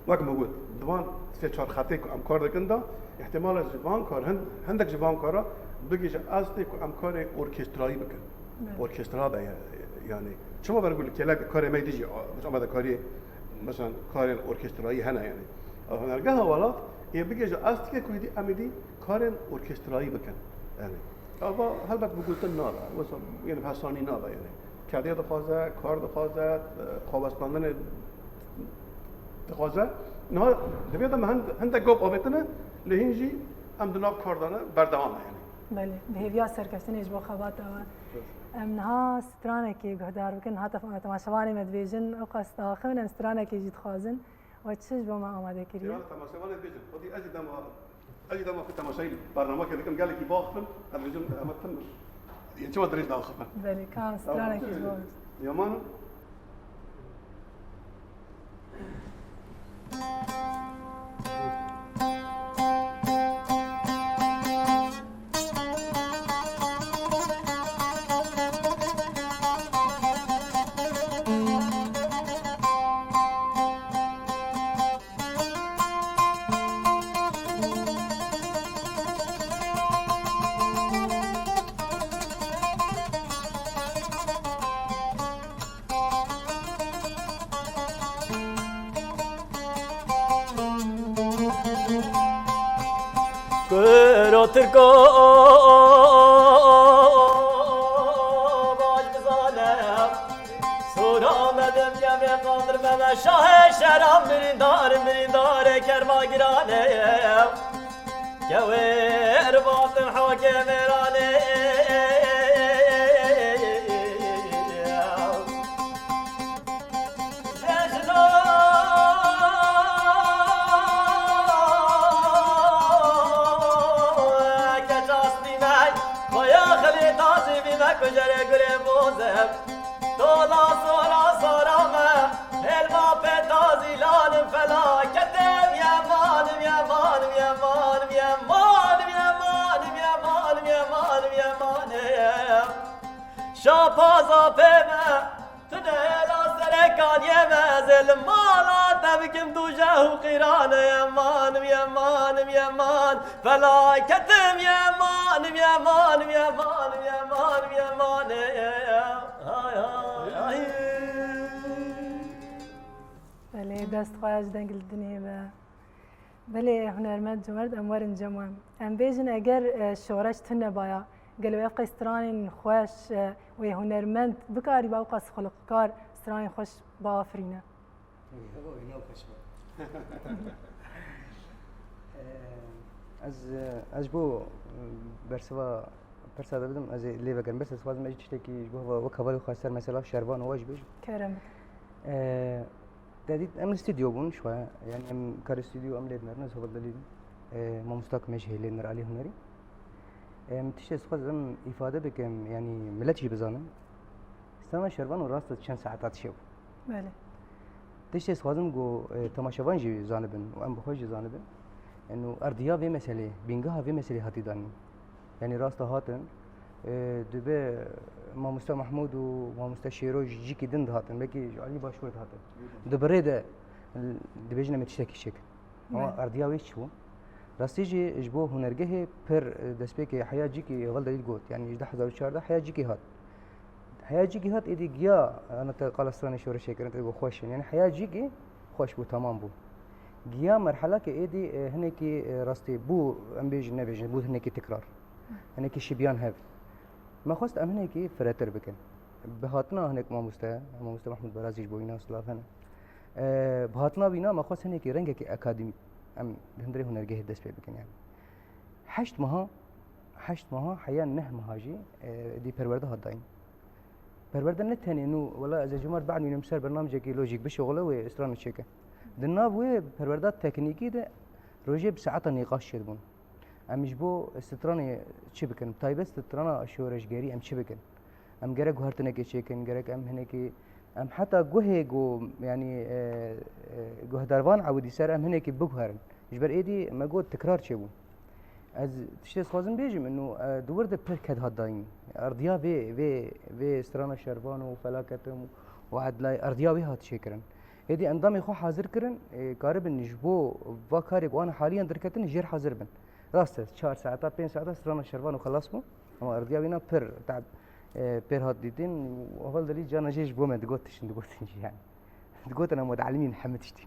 Wek min got, di van sê çar xetê ku em kar dikin de, ihtimal e ji van kar, hin-, hindek ji van kara bigihîje astê ku em karê orkestrayî bikin. Evet. Orkestra be ya-, yani. Çima ber ku li kêlek karê me dijî, a-, amadekariyê, mesela karên orkestrayî hene yani. Hunergeha welat ê bigihîje asteke ku êdî em êdî karên orkestrayî bikin. Yani. Ava helbet bi gotin nabe. Wisa, yani, bi hesanî nabe yani. Kediya dixwaze, kar dixwaze, e, xwebestandinê dixwaze. Niha di vê de me hin-, hindek gop avêtine, lê hîn jî em di nav kar de ne, berdewam e yani. Belê, bi hêviya serkeftinê ji bo xebata we. Evet. Em niha stranekê guhdar bikin, niha tef-, temaşevanê me dibêjin, ew qas diaxivin, em stranekê jî dixwazin. We çi ji bo me amade kiriye? Temaşevanê dibêjin, xwedî ez jî dema Ez jî dema ku temaşeyî bernamekê dikim, gelekî biaxifim, ez dibêjim, em tim, yê çima dirêj diaxifin? Belê, ka stranekî ji bo min. Yaman. Kuro Tirko baş bizane. Sora me demye me qandir me me şahê şeran birîndar, birîndarê kerma girane. Kewêr vatim hakê mêranê. Jejno keç astî me, baya xelê tazî bî me, kujerê gulê bozem. Tola sora sora me, helva pê tazî lanim, felaketim yemanim, yemanim, yemanim, yemanim. Şapaza pê me, tu ne hêla serekan yeme, ez ê li mala te bikim dûjeh û qîrane, yemanim, yemanim, yeman. Felaketim yemanim, yemanim, yemanim, yemanim, yemane. Ay, ay, ay. Belê, dest xwe ji dengildinê be. Belê, hunermend Cumerd, em werin cem we. Em bêjin, eger, e, şoreş tune baya, gelo ev qey stranên xweş, e, wê hunermend bikarîba ew qas xulqkar stranên xweş biafirîne? Ew, ew, ew, ew xweş be. E, ez, e, ez ji bo, e, bersiva pirsa de bidim, ez ê lê vegerim. Bes ez xwazim ez jî tiştekî ji bo heva-, wek hevalê xwe ser mesela Şervan û we jî bêjim. Kerem. E, Te dît, em li stûdyo bûn, ji xwe, yani em karê stûdyo em lê dinerin, ez heval delîl, e, mamosta ku me ji hêlê nir alî hunerî. Em tiştê ez xwazim îfade bikim, yani millet jî bizanin. Strana Şervan û rast çend saeta dişew. Belê. Tiştê ez xwazim ku, e, temaşevan jî zanibin û em bi xwe jî zanibin. Yani erdiya vê meselê, bîngeha vê meselê hatî danîn. Yani rasta hatin, e, dibe mamoste Mahmûd û mamoste Şêro ji cîkî din dihatin, belkî ji alî Başûr dihatin. Di birê de, l-, dibêjin em ê tiştekî çêkin. Ama erdiya wê çi bû? Rastî jî ji bo hunergehê pir, e, destpêkê heya cîkî heval delîl got. Yani ji du hezar û çardeh heya cîkî hat. Heya cîkî hat êdî giya, ana te qala stranê şoreşê kirin, te got xweş in. Yani heya cîkî xweş bû, tamam bû. Giya merhelake êdî, e, hinekî, e, rastî bû, em bêjin nebêjin, bû hinekî tikrar. Hinekî şibiyan hev. Me xwest em hinekî firehtir bikin. Bi hatina hinek mamoste, mamoste Mehmûd Barazî ji bo wîna silav hene. E, bi hatina wîna me xwest hinekî rengekî akademîk em hundirê hunergehê dest pê bikin yani. Heşt meha, heşt meha heya neh meha jî, e, dî perwerde hat dayîn. Perwerde ne tenê nû, wela ez ê ji mar bienûnim ser bernamecekî lojîk bişuxule wê strana çêke. Di nav wê perwerda teknîkî de rojê bi saeta nîqaş çêdibûn. Em ji bo stranê çi bikin? Taybet strana şoreşgerî em çi bikin? Em gerek guhertinekê çêkin, gerek em hinekî, em heta guhê ku, yanî, e, e, guhdarvan ewidî ser em hinekî biguherin. Ji ber êdî me got tikrar çêbû. Ez tiştê dixwazim bêjim, ino, e, di wir de pir ked hat dayîn. Erdiya vê, vê, vê strana şervan û felaketim û edlay, erdiya wê hat çêkirin. Êdî endamê xwe hazir kirin, e, karibin ji bo va karê ku an haliyen derketin jêr hazir bin. Rast e, çar saeta, pênc saeta strana şervan û xelas bû. Ama erdiya wîna pir te'b, e, pêr hat dîtin. Heval Delî cana jê ji bo me digot tiştin, digotin jî yani. Digotin em wed elimîn hemî tiştî.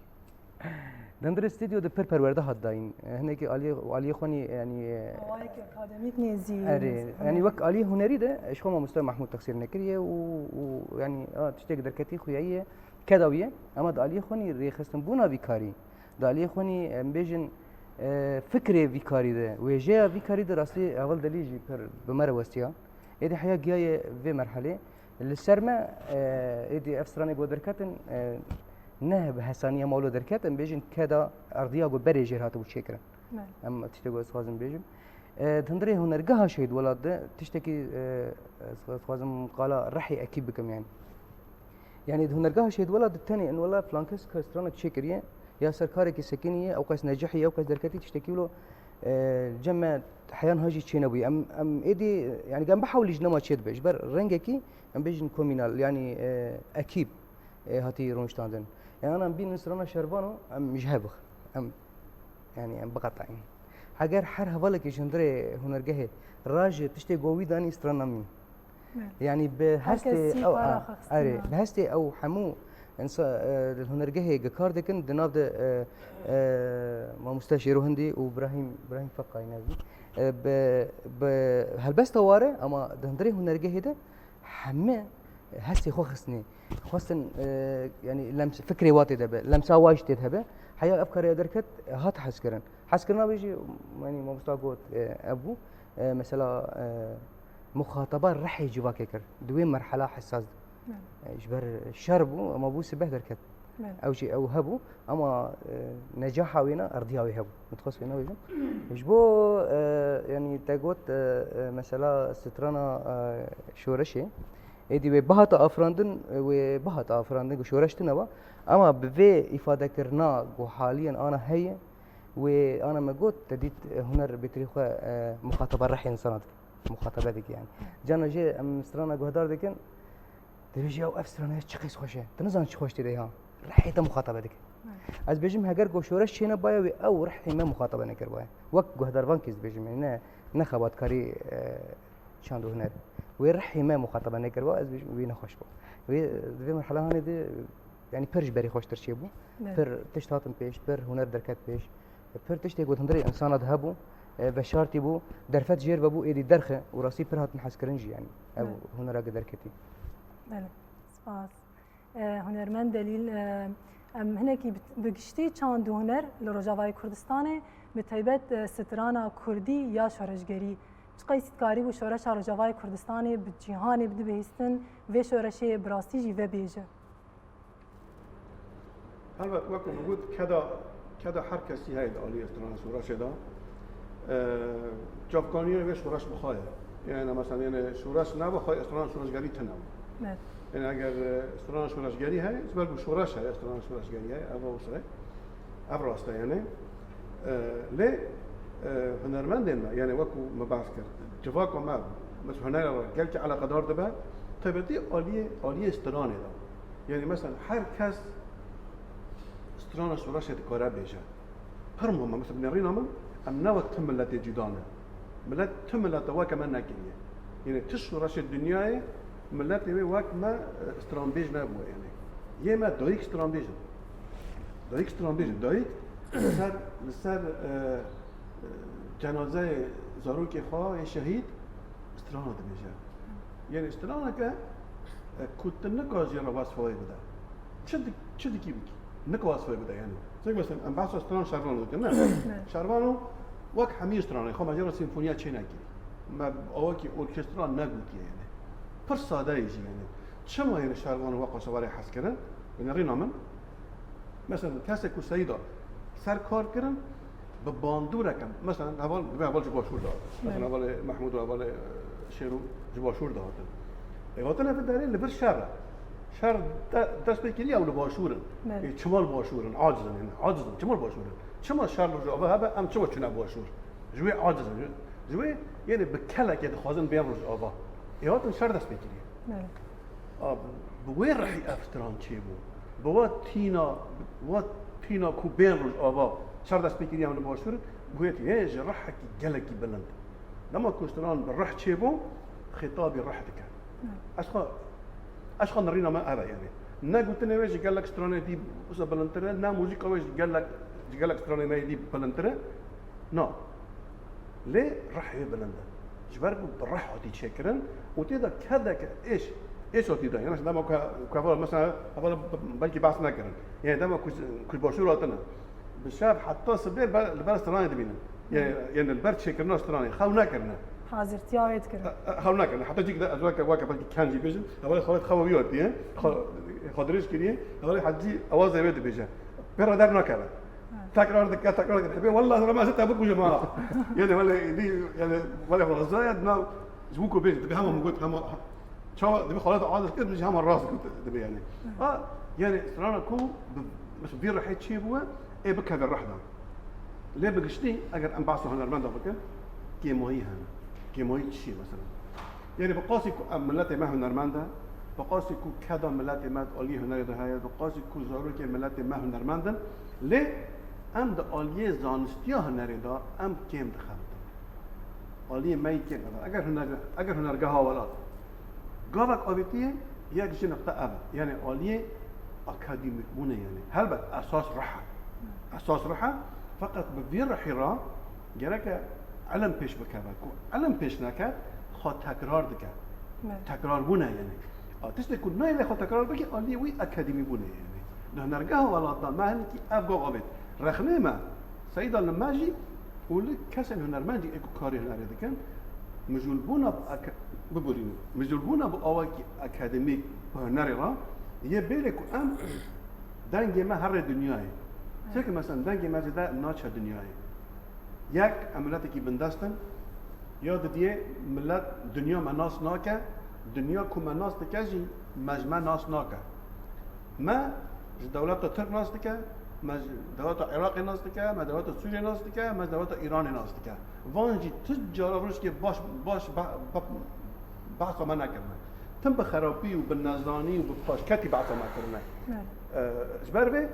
Di hundirê stûdyo de pir perwerde hat dayîn. Hinekî aliyê, aliyê xwe nî, yani, e, Awayekî akademîk nêzî. Erê, yani wek aliyê hunerî de, e, ji xwe mamoste Mahmûd texsîr nekiriye û, û, yani, a, tiştek derketî xuyayî ye. Keda wî ye, ama di aliyê xwe nî rêxistinbûna vî karî, di aliyê xwe nî, em bêjin, e, fikrê vî karî de, wêjeya vî karî de rastî Heval Delî jî pir bi me re westiya. Êdî heya giyaye vê merhelê. Li ser me, e, êdî ev stranê ku derketin, e, ne bi hesanî em wilo derket, em bêjin keda erdiya ku berê jêr hatibû çêkirin. Belê. Em tiştê ku ez dixwazim bêjim. E, di hundirê hunergeha Şehîd Welat de tiştekî, e, ez dixwazim qala rehê ekî bikim yani. Yani di hunergeha Şehîd Welat de tenê in wela filan kes ka stranek çêkiriye, ya ser karekî sekiniye, ew qas necihî, ew qas derketî tiştekî wilo, e, cem me heyan ha jî çênebûye. Em, em êdî, yani em bihewlî ji nema çêdibe. Ji ber rengekî, em bêjin komînal, yani, e, ekîb, e, hatî rûniştandin. Yani em bînin strana şervano, em ji hev bix. Em, yani em biqetayîn. Heger her hevalekî ji hundirê hunergehê raje tiştê govî danî strana mîn. Evet. Yani bi Herkes hestê sî ew, para a, xwe xistina. Erê, bi hestê ew hemû insa-, e, li hunergehê gi kar dikin, di nav de, e, e, mamoste Şêro Hindî û Birahîm, Birahîm Feqayî ne zî. E, bi, bi helbesta ware, ama di hundirê hunergehê de heme hestê xwe xistinê. Xwestin, e, yani lems-, fikrê wa tê de be, lemsa wa jî tê de be. Heya ev karê derket, hat hezkirin. Hezkirina wê jî, yani mamosta got, e, ev bû. E, mesela, e, muxataba rehê civakê kir. Di wê merhela hesas de. Evet. E, ji ber şer bû, ama bû sibeh derket. Evet. Ew jî ew hebû, ama, e, necaha wê ne, erdiya wê hebû. Min dixwest wê nebêjim. Ji bo, e, yani te got, e, e, mesela strana, e, şoreşê. Êdî wê bihata afirandin, e, wê bihata afirandin ku şoreş tune ba. Ama bi vê îfadekirina ku haliyen ana heye, wê ana me got, te dît, e, huner bêtirî xwe, e, muxataba rehê insana dike. Muxatabe dike yani. Cana jê em strana guhdar dikin, dibêje, "Ew ev strana çi qîs xweş e." Tu nizan çi xweş tê de ya. Rehê te muxatabe dike. Evet. Ez bêjim, heger ku şoreş çênebaye wê ew rehê me muxatabe nekirbaye. Wek guhdarvan kêz dibêjim, yani ne, ne xebatkarî, e, çand û huner. Wê rehê me muxatabe nekirba, ez bêjim, wê nexweş bû. Wê, di vê merhela hanê de, yani pir ji berê xweştir çêbû. Evet. Pir tişt hatin pêş, pir huner derket pêş. Pir tiştê ku hundirê insana de hebû, e, veşartî bû, derfet jêr vebû, êdî derxe û rastî pir hatin hezkirin jî yani. Ev Evet. hunera ge derketî. Belê, spas. E, hunermend Delîl, e, em hinekî bi, bi giştî çand û huner li Rojavayê Kurdistanê, bi taybet, e, strana kurdî ya şoreşgerî, çiqas dikarîbû şoreşa Rojavayê Kurdistanê bi cîhanê bide bihîstin, vê şoreşê bi rastî jî vebêje? Helbet, wek min got, keda, keda her kesî heye di aliyê strana şoreşê de. E, çavkaniyê wê şoreş bi xwe ye. Yani, mesela, yani, şoreş nebe xwe, strana şoreşgerî tune. Evet. Yani, eger, e, strana şoreşgerî heye, ji ber ku şoreş heye, strana şoreşgerî heye, ev rewş e. Ev rast e, yani. E, lê, e, hunermendên me, yani, wekî me behs kir, civaka me, mesela, hunerê re gelkî eleqedar dibe, taybetî aliyê, aliyê stranê de. Yani, mesela, her kes strana şoreşê dikare bêje. Pir muhim e. Mesela, nêrîna min, em ne wek ti miletê cuda ne. Milet, ti milete weke me nekiriye. Yani, ti şoreşê dinyayê miletê wê wek me, e, stranbêj nebûye, yani. Yê me dayik stranbêj in. Dayik stranbêj in. Dayik li ser, li ser, e, e, cenazeyê zarokê xwe yê şehîd strana dibêje. Yanî straneke, e, ku tu nika jê re wesfa wê bide. Çi dik-, çi dikî bikî? Nika wesfa wê bide yanî. Çek mesela em behsa stran Şervan dikin, ne? Şervano wek hemî stranê xwe me jê re simfoniya çê nekirî. Me awakî orkestra negotiye yanî. Pir sade ye jî yanî. Çima yanî Şervano wek xwe şewarê hez kirin? Yanî rîna min. Mesela kesê ku Seyda ser kar kirin, bi bandoreke, mesela heval, divê heval ji başûr de hatin. Mesela hevalê Mehmûd û hevalê, e, Şêrû ji başûr de hatin. Ê, hatine vê derê li vir şer e. Şer de, dest pê kiriye ew li başûr in. Belê. Ê, çima li başûr in? Aciz in, yanî aciz in. Çima li başûr in? Çima şer li Rojava hebe, em çima çûne başûr? Ji wê aciz in. Ji wê, yanî bi kelekê dixwazin bên Rojava. Ê, hatin şer dest pê kiriye. Belê. A, bi wê rihî ev stran çêbû. Bi wa tîna, wa tîna ku bên Rojava şer dest pê kiriye em li başûr, bi wê tî-, hê ji rihekî gelekî bilind. Dema ku stran bi rih çêbû, xîtabî rih dike. Belê. Ez xwe, ez xwe nirîna me ev e, yanî. Ne gotinê wê ji gelek stranê dî wisa bilindtir e, ne muzîka wê ji gelek, ji gelek stranê me yê dî bilindtir e. Na. Lê rih wê bilind e. Ji ber ku bi rih hatî çêkirin û tê de kedeke êş, êş hatî de. Yanî dema ku, ku heval, mesela, heval belkî behs nekirin. Yanî dema ku, ku ji başûr hatine. Bi şev heta sibê li ber, li ber stranê dibînin. Yanî, yanî li ber çêkirina stranê. Xew nekirine. Hazirtiya wê dikir. E, e, xew nekirine. Heta cî de ez weke, weke belkî ken jî bêjim. Hevalê xwe xewa wî hatiye. Xwe, xwe dirêj kiriye. Hevalê hecî awazê wê dibêje. Pê re dernakeve. Tekrar dike, tekrar dike. Dibê, "Wallah, rema ez te bikujim ha." Yanî, wele, dî, yanî, wele, wele, zaya, dina, ji bo ku bêjim, dibê hema min got, hema, çawa, dibê xwe aciz kir, min jî hema rast got, dibê, yanî. Ha, yanî, strana ku bi, mesela, vî rihê çêbûye, ê bikeve rih de. Lê bi giştî, eger em behsa hunermenda bikin, kêmahî hene. Kêmahî çi ye, mesela? Yanî, bi qasî ku em miletê me hunermend e, bi qasî ku keda miletê me di aliyê hunerê de heye, bi qasî ku zarokê miletê me hunermend in, lê em di aliyê zanistiya hunerê de em kêm dixebitin. Aliyê me yî kêm ev e. Eger huner-, eger hunergeha welat gavek avêtiye, yek ji niqte ev e. Yanî aliyê akademîkbûnê yanî. Helbet esas rih e. Esas rih e. Feqet bi vî rihî re gereke ilim pêş bikeve. Ku ilim pêş neket, xwe tekrar dike. Evet. Tekrarbûn e yanî. A, tiştê ku nayê lê xwe tekrar bike, aliyê wî akademîbûn e yanî. Di hunergeha welat de me hinekî ev gav avêt. Rexnê me, Seyda, li me jî û li kesên hunermend jî ê ku karê hunerê dikin, mijûlbûna bi ake-, biborînin. Mijûlbûna bi awakî akademîk bi hunerê re yê bêrê ku em dengê me here dinyayê. Çeke mesela dengê me zêde naçe dinyayê. Yek, em miletekî bindest in, ya didiyê milet dinya me nas nake, dinya ku me nas dike jî me ji me nas nake. Me ji dewleta Tirk nas dike, me ji dewleta Iraqê nas dike, me dewleta Sûriyê nas dike, me ji dewleta Îranê nas dike. Van jî tu cara rojekê baş, baş be-, be-, behsa me nekirine. Tim bi xerapî û bi nezanî û bi paşketî behsa me kirine. Evet. E, ji ber vê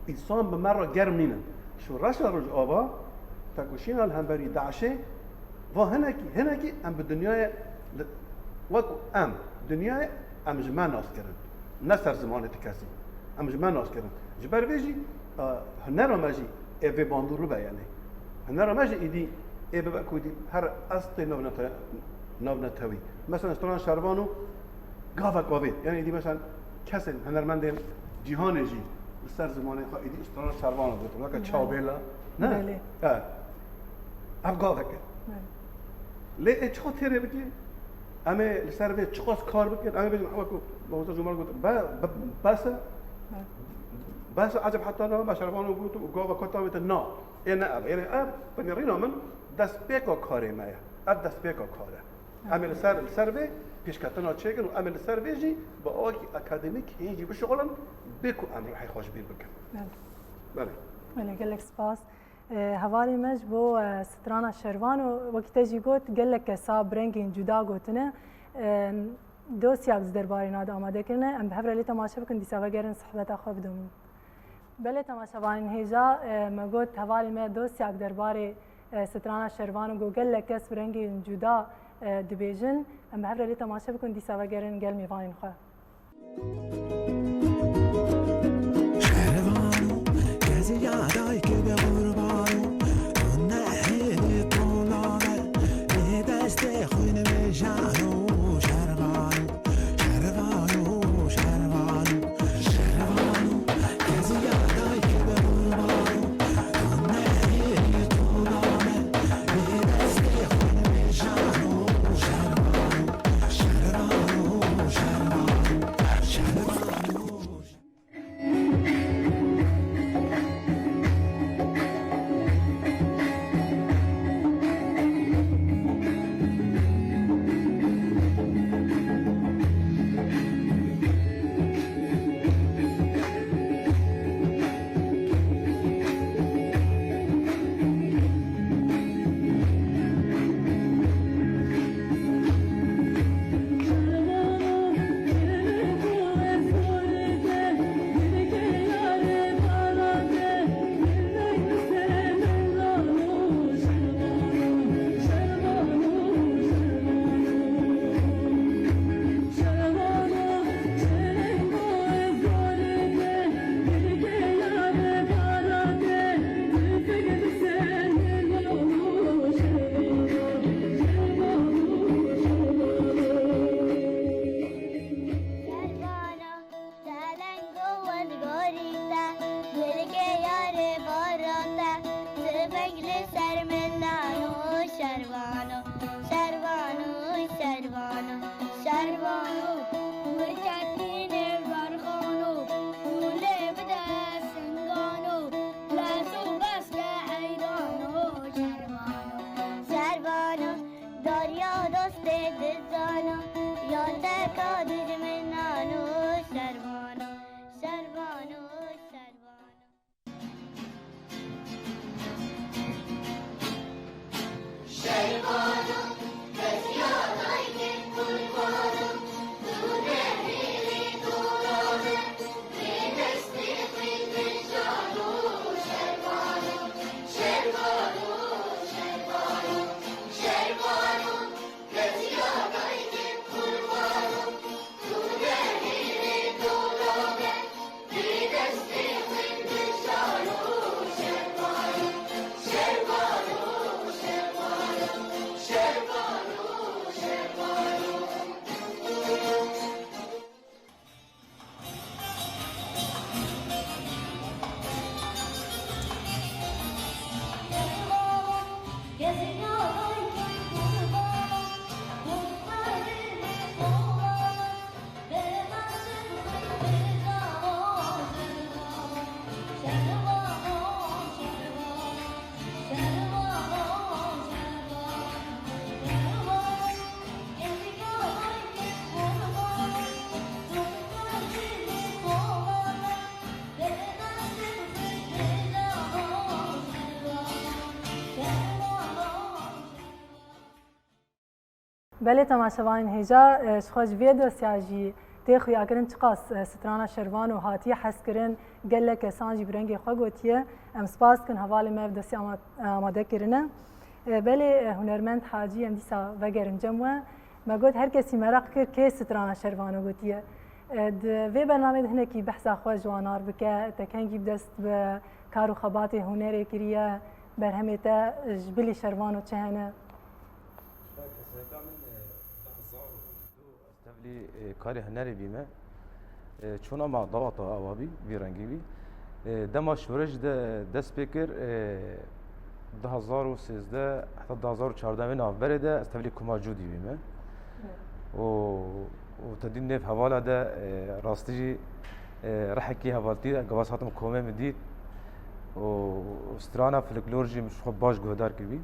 însan bi me re germ nînin. Şoreşa Rojava, tekoşîna li hemberî DAIŞê, va hinekî, hinekî em bi dinyayê li, wekû em, dinyayê em ji me nas kirin. Ne ser zimanê ti kesî. Em ji me nas kirin. Ji ber vê jî, e, hunera me jî ê vê bandorî be, yanî. Hunera me jî êdî ê bibe ku êdî her estê navnete-, navnetewî. Mesela strana Şervano gavek avêt. Yanî êdî mesela kesên hunermendên cîhanê jî li ser zimanê xwe êdî strana Şervano gotin. Weke Belê. Çawbêla. Ne? Belê. E. Ev gavek e. Belê. Lê ê çiqas têrê bikî, em ê li ser vê çiqas kar bikin, em ê bêjin, ewa ku Mamosta Cumar got, be-, be-, bes e. Bes e, eceb heta niha me Şervano got û gava kota wê te na. Ê ne ev, ê ne ev, binêrîna min destpêka karê me ye. Ev destpêka kar e. Em ê li ser, li ser vê pêşketina çêkin û em ê li ser vê jî bi awakî akademîk hîn jî bişixulin, bê ku em rihê xwe ji bîr bikin. Belê. Belê. Belê, gelek spas. E, hevalê me ji bo, e, strana Şervano, wekî te jî got, gelek kesa bi rengên cuda gotine, e, dosyak di derbarê na de amade kirine. Em bi hev re lê temaşe bikin, dîsa vegerin sohbeta xwe bidomînin. Belê temaşevanên hêja, e, me got hevalê me dosyak derbarê, e, strana Şervano got gelek kes bi rengên cuda, e, dibêjin. Em bi hev re lê temaşe bikin, dîsa vegerin gel mêvanên xwe. Şervano, kezî ya dayikê be qurbano, tu nehêlî tolane, ê destê xwîn vêjano, şer- Belê temaşevanên hêja, e, ji xwe ji vê dosya jî tê xuyakirin çiqas, e, strana Şervano hatiye hezkirin, gelek kesan jî bi rengê xwe gotiye. Em spas dikin hevalê me ev dosya ama-, amade kirine. E, belê, e, hunermend Hacî em dîsa vegerin cem we. Me got her kesî meraq kir kê strana Şervano gotiye. E, di vê bernameyê de hinekî behsa xwe ji wan ar bike, te kengî bi dest bi kar û xebatê hunerê kiriye, berhemê te ji bilî Şervano çi hene? Ji ber kesayeta min, e, du hezar û du ez tevlî, e, karê hunerê bîme. E, çûna me dawata awa bî, vî rengî bî. E, dema şoreş de dest pê kir, e, du hezar û sêzdeh heta du hezar û çardeh wê navberê de ez tevlî koma Cûdî bîme. Û, û te dî nêv hevala de, e, rastî jî, e, rihekî hevaltî, gava ez hatim komê min dît. Û strana folklor jî min ji xwe baş guhdar kiribî.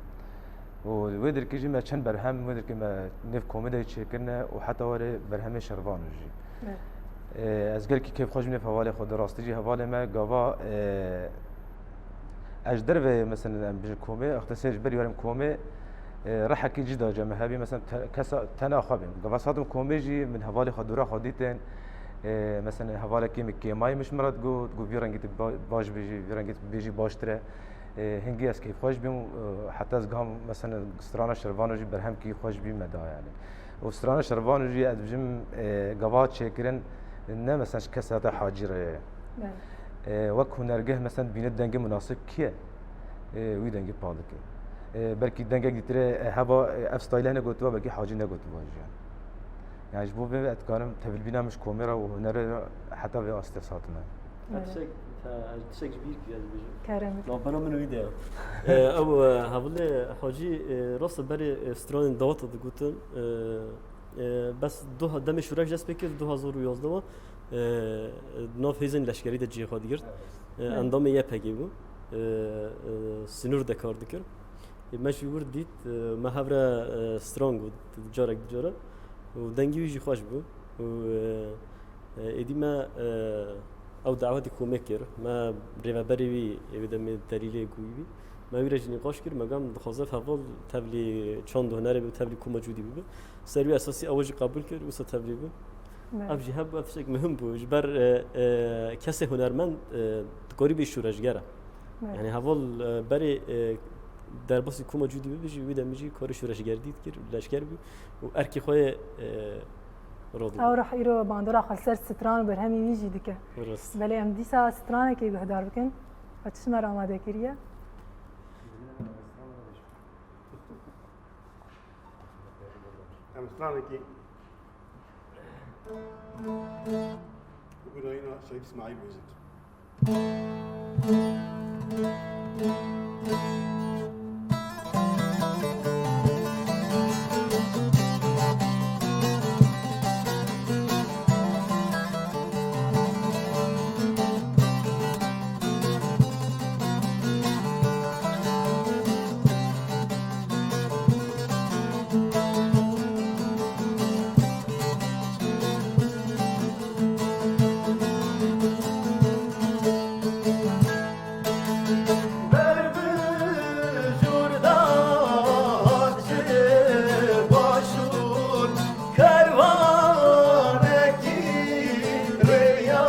Û wê dirkî jî me çend berhem, wê dirkî me nêv komê de çêkirine û heta werê berhemê Şervano jî. Evet. E, ez gelkî kêfxweş bîm nêv hevalê xwe de, rastî jî hevalê me gava, e, ez ji derve, mesela, em bijin komê, extesê ji ber yarim komê, e, rehekî cî da cem hebî, mesela, te-, kesa tena xwe bîm. Gava satim komê jî min hevalê xwe dûra xwe dîtin, e, mesela, hevalekî min kêmayî min ji min re digot, got, "Vî rengî tu ba-, baş bijî, vî rengî tu bijî baştir e." E, hingî ez kêfxweş bîm, e, heta ez gam, mesela, strana Şervano jî berhemkî xweş bî me da, yani. Û strana Şervano jî ez dibêjim, e, gava çêkirin ne, mesela, ji kesayeta Hacî re ye. Evet. E, wek hunergeh, mesela, dibîne dengê munasib kî ye? E, wî dengê pa dike. E, belkî dengek dîtire, e, heba, e, ev style hene gotiba, belkî Hacî negotiba jî, yani. Yani ji bo vê ez dikarim tevlîbîna min ji komê re û hunerê re heta vê astê ez hatime. Evet. Tiştek, te, tiştek ji bîr kiriye dibêjim. Kerem. Navbera min wî de ye. E, ew, e, hevalê Hacî, e, rast e berê, e, stranên dawata digotin, e, e, bes du ha-, demê şoreş dest pê kir, du hezar û yazdeh wa, e, e, nav hêzên leşkerî de cihê xwe digirt. Evet. E, Evet. endamê Y P G bû. E, e, sinûr de kar dikir. E, me jî wir dît, e, me hev re, e, stran got, carek di cara. Û dengî wî jî xweş bû. Û, e, e, êdî me, e, ew dawetî komê kir. Me rêveberê wî, ê wê demê delîlê ku wî bî. Me wî re jî nîqaş kir, me gam dixwaze heval tevlî çand û hunerê bibe, tevlî koma Cûdî bibe. Ser wî esasî ew jî qebûl kir, wisa tevlî bû. Evet. Ev jî hebû, ev tiştek muhim bû. Ji ber, e, e, kesê hunermend, e, dikarî bê şoreşger e. Evet. Yani heval, e, berê, e, derbasî koma Cûdî bibe jî, wî demê jî karê şoreşgerdî dikir, leşker bû û erkê xwe yê, e, radibe. Ew ruh îro bandora xwe li ser stran û berhemî wî jî dike. Rast. Belê em dîsa stranekê guhdar bikin. Xwe çi ji me re amade kiriye? Em stranekî bi gunayîna Şerîf Îsmaîl bêjin. Ber bi jûr da hat ji başûr, kerwanekî rêya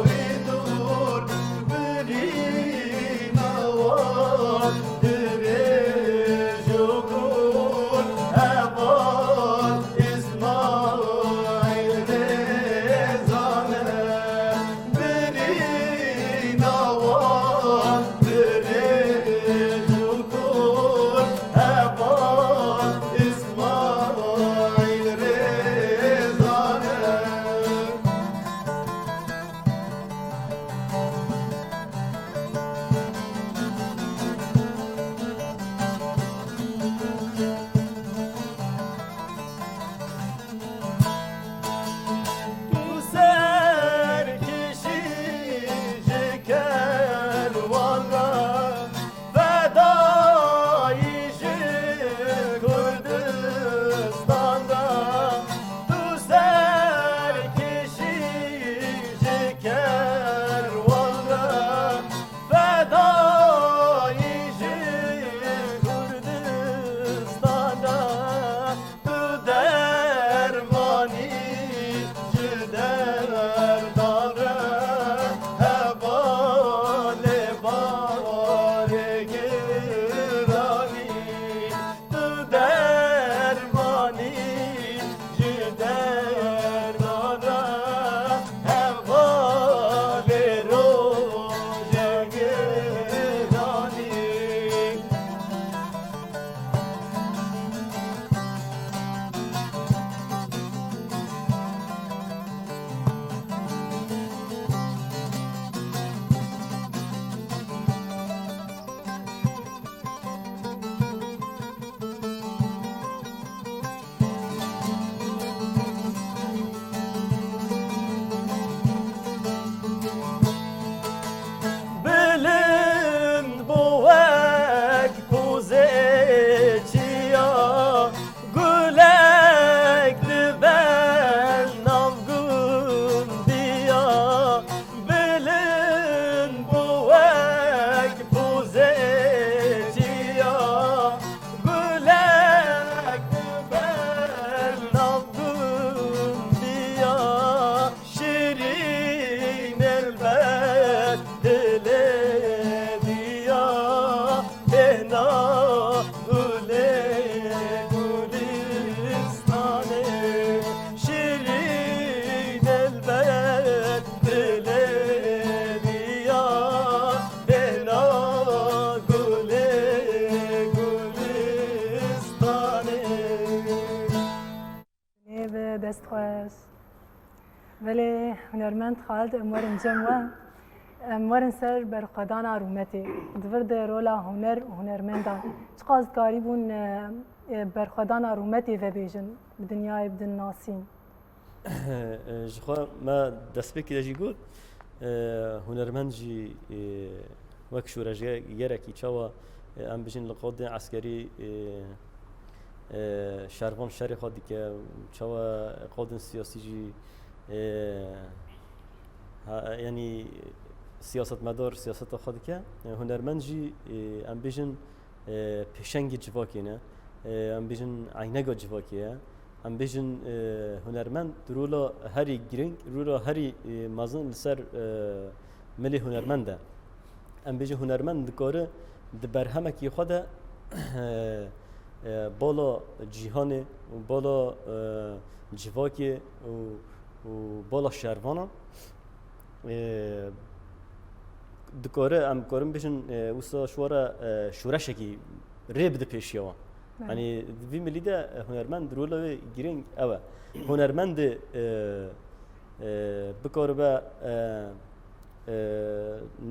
wî dûr. Birîna wan dirêj û kûr, heval Îsmaîl Rêzan e. Birîna wan dirê Dest xweş. Belê, hunermend Xalid, em werin cem we. Em werin ser berxwedana rûmetê. Di vir de rola huner û hunermendan çiqas dikarîbûn, e, e, berxwedana rûmetê vebêjin, bi dinyayê bidin nasîn? Ji xwe me destpêkê de jî got, e, hunermend jî, e, wek şoreşgerekî çawa, e, em bijin li qadên eskerî, e, e, şervan şerê xwe dike, çawa qadên siyasî jî, e, ha, yanî siyasetmedar siyaseta xwe dike. E, hunermend jî, e, em bijin, e, pêşengê civakê ne. E, em bijin eynega civakê ye. Em bijin, e, hunermend rola herî giring, rola herî, e, mezin li ser, e, milê hunermend e. Em bijin hunermend dikare di berhemekî xwe de, e, e, bala cîhanê û bala, e, civakê û, û bala şervana, e, dikare, em karin bijin, e, wisa ji we re, e, şoreşekî rê bide pêşiya wan. Belê. Yanî di vî milî de, e, hunermend rola wê giring ew e. Hunermendê, e, e, bikaribe, e, e,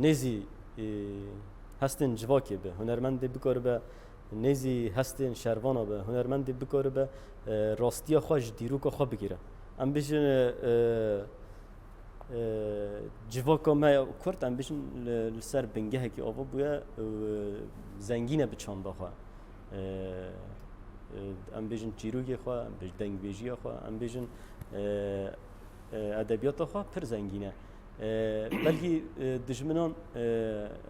nêzî, e, hestên civakê be. Hunermendê bikaribe nêzî hestên şervana be. Hunermendê bikaribe, e, rastiya xwe ji dîroka xwe bigire. Em bijin, e, e, civaka me ya Kurd, em bijin li, li ser bingehekî ava bûye, e, zengîn e bi çanda xwe. E, e, em bijin çîrokê xwe, em bijin dengbêjiya xwe, em bijin, e, e, edebiyata xwe pir zengîn e. E, belkî, e, dijminan, e,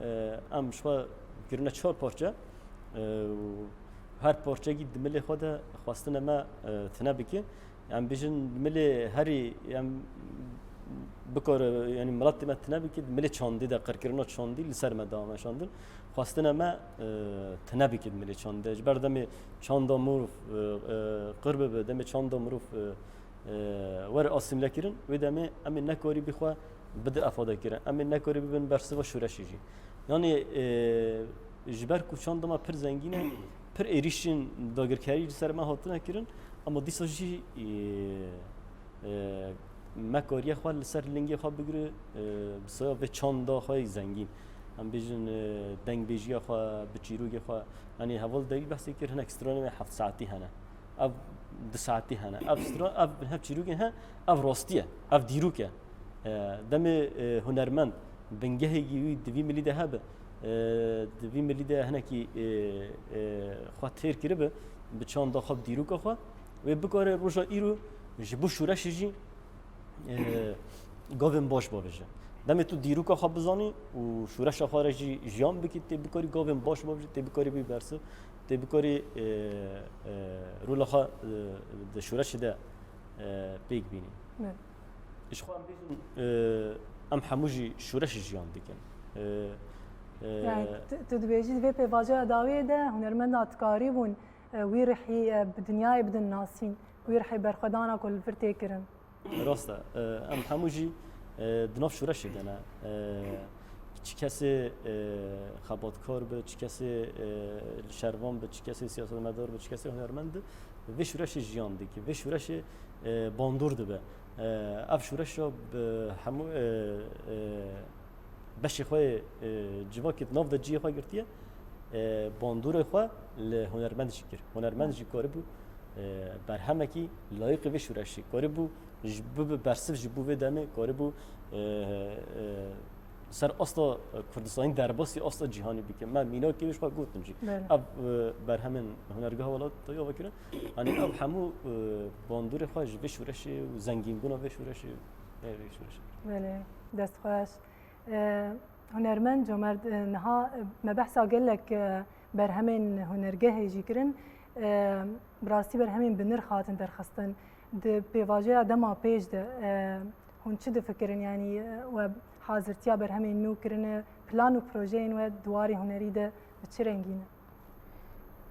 e, em ji xwe kirine çar parçe, e, û her parçekî di milê xwe de xwestine me, e, tine bike. Em bijin milê herî em bikare, yanî miletê me tine bike, milê çandî de qirkirina çandî li ser me da meşandin. Xwestine me, e, tine bike milê çandî de. Ji ber demê çanda mirov, e, e, qir bibe, demê çanda mirov, e, e, were asîmle kirin, wê demê em ê nekarî bî xwe bide ifade kirin. Em ê nekarî bibin bersiva şoreşê jî. Yanî, e, ji ber ku çanda me pir zengîn e, pir êrîşên dagirkerî li ser me hatine kirin, ama dîsa jî, e, e, me kariye xwe li ser lingê xwe bigire, e, bi saya vê çanda xwe yê zengîn. Em bêjin, e, dengbêjiya xwe, bi çîrokê xwe. Yanî heval derî behsê kir, hinek stranê me heft saetî hene. Ev du saetî hene. Ev stran, ev hev çîrokên he, ev rastî ye, ev dîrok e. E, demê, e, hunermend bingehekî wî di vî milî de hebe, e, di vî milî de hinekî, e, e, xwe têr kiribe, bi çanda xwe, bi dîroka xwe, wê bikare roja îro ji bo şoreşê jî, e, gavên baş bavêje. Demê tu dîroka xwe bizanî û şoreşa xwe re jî jiyan bikî, tê bikarî gavên baş bavêjî, tê bikarî bî bersiv, tê bikarî, e, e, rola xwe, e, di şoreşê de, e, pêk bînî. Evet. Ji xwe em bêjin, e, em hemû jî şoreşê jiyan dikin. E, e, Yani tu, tu dibêjî di vê pêvajoya dawiyê de hunermenda dikarîbûn, e, wî rihî, e, bi dinyayê bidin nasîn, wî rihî berxwedana ku li vir tê kirin. Rast e. E, em hemû jî, e, di nav şoreşê de ne. E, çi kesê, e, xebatkar be, çi kesê, e, şervan be, çi kesê siyasetmedar be, çi kesê hunermend be, vê şoreşê jiyan dike, vê şoreşê, e, bandor dibe. E, ev şoreşa bi hemû, e, e, beşê xwe yê, e, civakê di nav de cihê xwe girtiye, e, bandorê xwe li hunermend jî kir. Hunermend jî karibû, e, berhemekî layiqê vê şoreşê karibû, ji, bibe bersiv ji bo vê demê, karibû, e, e, ser asta Kurdistanî derbasî asta cîhanî bike. Me mînakê wê ji xwe gotin jî. Belê. Ev, e, berhemên Hunergeha Welat ya vekirin. Hani ev hemû, e, bandorê xwe ji vê şoreşê û zengînbûna vê şoreşê, vê şoreşê. Belê, dest xweş. E, hunermend Comerd, e, niha, e, me behsa gelek, e, berhemên hunergehê jî kirin. E, bi rastî berhemên bi nirx hatin derxistin. Di pêvajoya dema pêş de, e, hûn çi difikirin? Yanî, e, we hazirtiya berhemên nû kirine, plan û projeyên we di warê hunerî de bi çi rengî ne?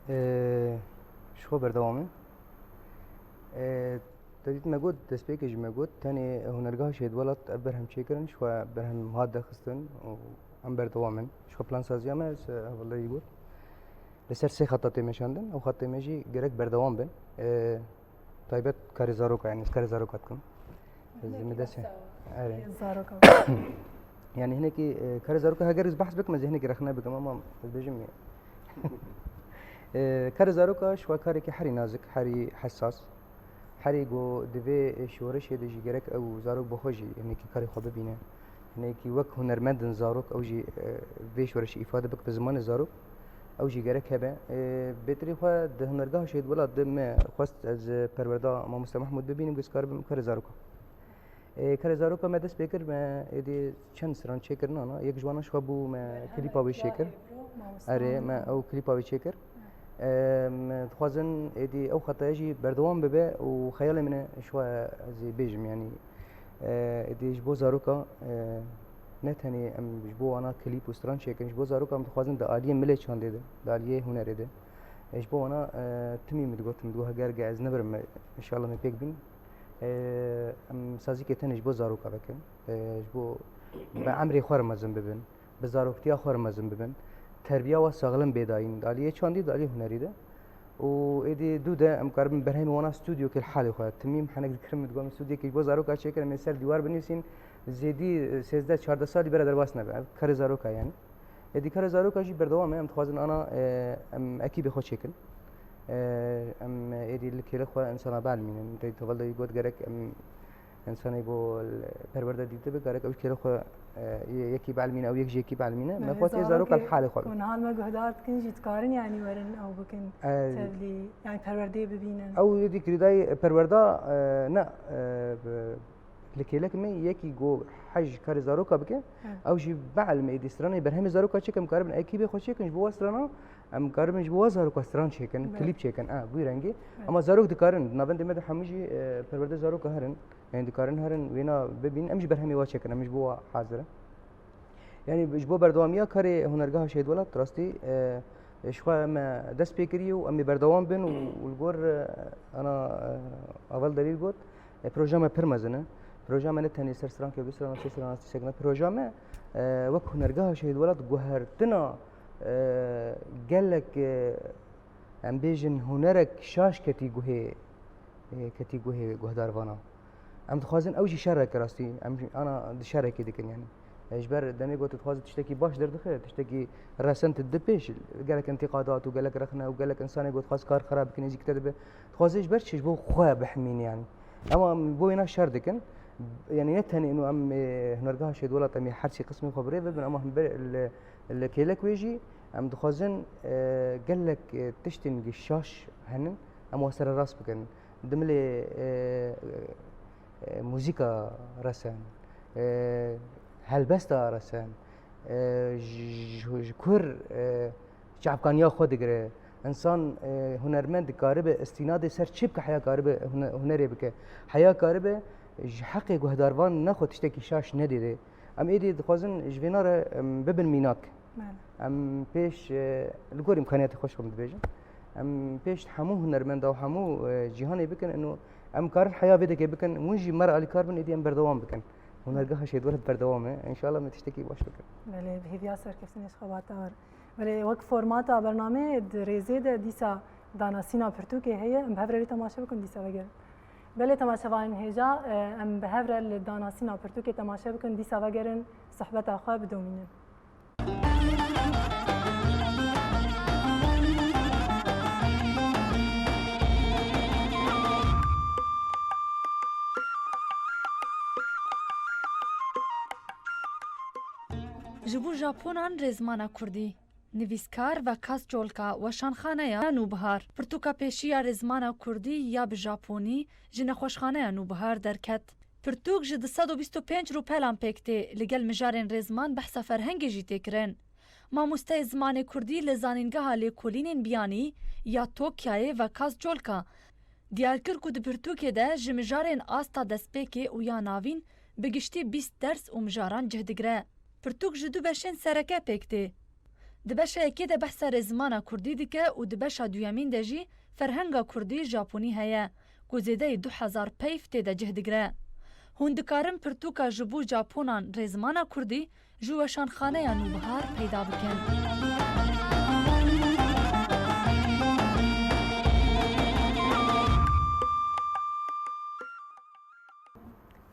E, ji xwe berdewam in. E, Te dît me got, destpêkê jî me got, tenê Hunergeha Şehîd Welat ev berhem çêkirin, ji xwe berhem hat derxistin û em berdewam in. Ji xwe plansaziya me, se hevalê jî got. Li ser sê xeta tê meşandin, ew xetê me jî gerek berdewam bin. E, Taybet karê zaroka, yani ez karê zaroka dikim. Ez Hinekî min dest behsa erê. Zaroka. Yani hinekî, e, karê zaroka heger ez behs bikim, ez hinekî rexne bikim, ama ez bêjim ya. E, karê zaroka şwa karekî herî nazik, herî hessas. Herî ku di vê şoreşê de jî gerek ew zarok bi xwe jî hinekî karê xwe bibîne. Hinekî wek hunermendin zarok, ew jî, e, vê şoreşê îfade bik bi zimanê zarok. Ew jî gerek hebe. E, bêtirî xwe di hunergeha Şehîd Welat de me xwest ez, e, perwerda Mamoste Mehmûd bibînim, ku ez karibim karê zaroka. E, karê zaroka me dest pê kir, me êdî çend stran çêkirin ana. Yek ji wana şwa bû me klîpa wê çêkir. Erê, me ew klîpa wê çêkir. Em, dixwazin êdî ew xetaya jî berdewam bibe û xeyalê min e, ji xwe ez ê bêjim, yanî, e, êdî ji bo zaroka, e, ne tenê em ji bo wana klîp û stran çêkin, ji bo zaroka em dixwazin di aliyê milê çandê de, di aliyê hunerê de. E, ji bo wana, e, timî min digot, min digot, heger ge ez nebirim, e, înşallah me pêk bîn. E, em sazîkê tenê ji bo zaroka vekin. E, ji bo bi emrê xwe re mezin bibin. Bi zaroktiya xwe re mezin bibin, terbiya we saxlem bê dayîn, di aliyê çandî, di aliyê hunerî de. Û êdî dû de em karibin berhemê wana stûdyokê li halê xwe. Timî min henek dikirin, min digot, min stûdyokê ji bo zaroka çêkin, em ê ser dîwar binivîsîn, zêdî, e, sêzdeh çardeh salî bera derbas nebe. Ev karê zaroka yani. Êdî karê zaroka jî berdewam e, em dixwazin ana, e, em ekîbê xwe çêkin. E, em êdî li kêlê xwe insana bielmînin. Tey teval de got gerek em Însanê ku li perwerde dîtibe, gerek ew ji kêlê xwe, e, yê-, yekî bielmîne, ew yek ji yekî bielmîne. Me xwest ê zaroka li halê xwe be. Ku niha me guhdar dikin jî dikarin, yanî werin ew bikin, e, tevlî, yanî perwerdeyê bibînin. Ew êdî girêdayî perwerda, e, ne, e, bi, li kêlek me yekî ku hej karê zaroka bike, ew jî bielme êdî stranê berhemê zaroka çêke, em karibin ekîbê xwe çêkin, ji bo we strana, em karibin ji bo we zaroka stran çêkin, klîp çêkin. A, bi wî rengî. Ama zarok dikarin, di navendê me de hemû jî, e, perwerde zaroka herin. Yani dikarin herin wêna bibînin, em jî berhemê wa çêkin, em ji bo wa hazir in. Yani ji bo berdewamiya karê Hunergeha Şehîd Welat, rastî, e, ji xwe me dest pê kiriye û em ê berdewam bin û, û li gor, e, ana, e, Avel Delîl got, e, projeya me pir mezin e. Projeya me ne tenê ser strankê, du strana, sê strana, tiştek ne. Projeya me, e, wek Hunergeha Şehîd Welat guhertina, e, gelek, e, em bêjin hunerek şaş ketî guhê, e, ketî guhê guhdarvana. Em dixwazin ew jî şerek rastî, em jî ana di şerekê dikin yani. E, ji ber demê got tu dixwazî tiştekî baş derdixe, tiştekî resen tu di pêş, gelek întîqadat û gelek rexne û gelek insanê got dixwaz kar xerab bikin, nêzîk te dibe. Dixwazê ji ber çi? Ji bo xwe bihmîne yani. Ama em bo wêna şer dikin. Yani ne tenê ino em, e, Hunergeha Şehîd Welat em ê her sê qismê xwe bi rê ve bin, ama him ber li, li kêlek wê jî em dixwazin, e, gelek, e, tiştên gi şaş henin, em wa sererast bikin. Di milê, e, e, muzîka resen, e, helbesta resen, e, ji, ji, ji kur, e, çavkaniya xwe digire. Însan, e, hunermend dikaribe îstînadê ser çi bike heya karibe hune-, hunerê bike. Heya karibe ji heqê guhdarvan nexwe tiştekî şaş nedê de. Em êdî dixwazin ji vêna re, em, bibin mînak. Bele. Em pêş, e, li gor îmkaniyatê xwe ji xwe dibêjin. Em pêş hemû hunermenda û hemû, e, cîhanê bikin, ino em karin heya vê dekê bikin, hûn jî me re alîkar bin, êdî em berdewam bikin. Hunergeha Şehîd Welat berdewam e. Înşallah me tiştekî baş bikin. Belê, bi hêviya serkeftinê ji xwe batar. Belê, wek formata bernameyê di rêzê de dîsa danasîna pirtûkê heye, em bi hev re lê temaşe bikin, dîsa vegerin. Belê, temaşevanên hêja, e, em bi hev re li danasîna pirtûkê temaşe bikin, dîsa vegerin, sohbeta xwe bidomînin. Ji bo Japonan rêzmana kurdî. Nivîskar Vekas Colka, Weşanxaneya Nûbihar. Pirtûka pêşî ya rêzmana kurdî ya bi japonî ji Nexweşxaneya Nûbihar derket. Pirtûk ji du sed û bîst û pênc rûpelan pêk tê, li gel mijarên rêzman behsa ferhengê jî tê kirin. Mamosteyê zimanê kurdî li Zanîngeha Lêkolînên Biyanî ya Tokyayê Vekas Colka diyar kir ku di pirtûkê de ji mijarên asta destpêkê û ya navîn bi giştî bîst ders û mijaran cih digire. Pirtûk ji du beşên sereke pêk tê. Di beşa yekê de behsa rêzmana kurdî dike û di beşa duyemîn de jî ferhenga kurdî japonî heye, ku zêdeyî du hezar peyv tê de cih digire. Hûn dikarin pirtûka ji bo japonan rêzmana kurdî ji Weşanxaneya Nûbihar peyda bikin.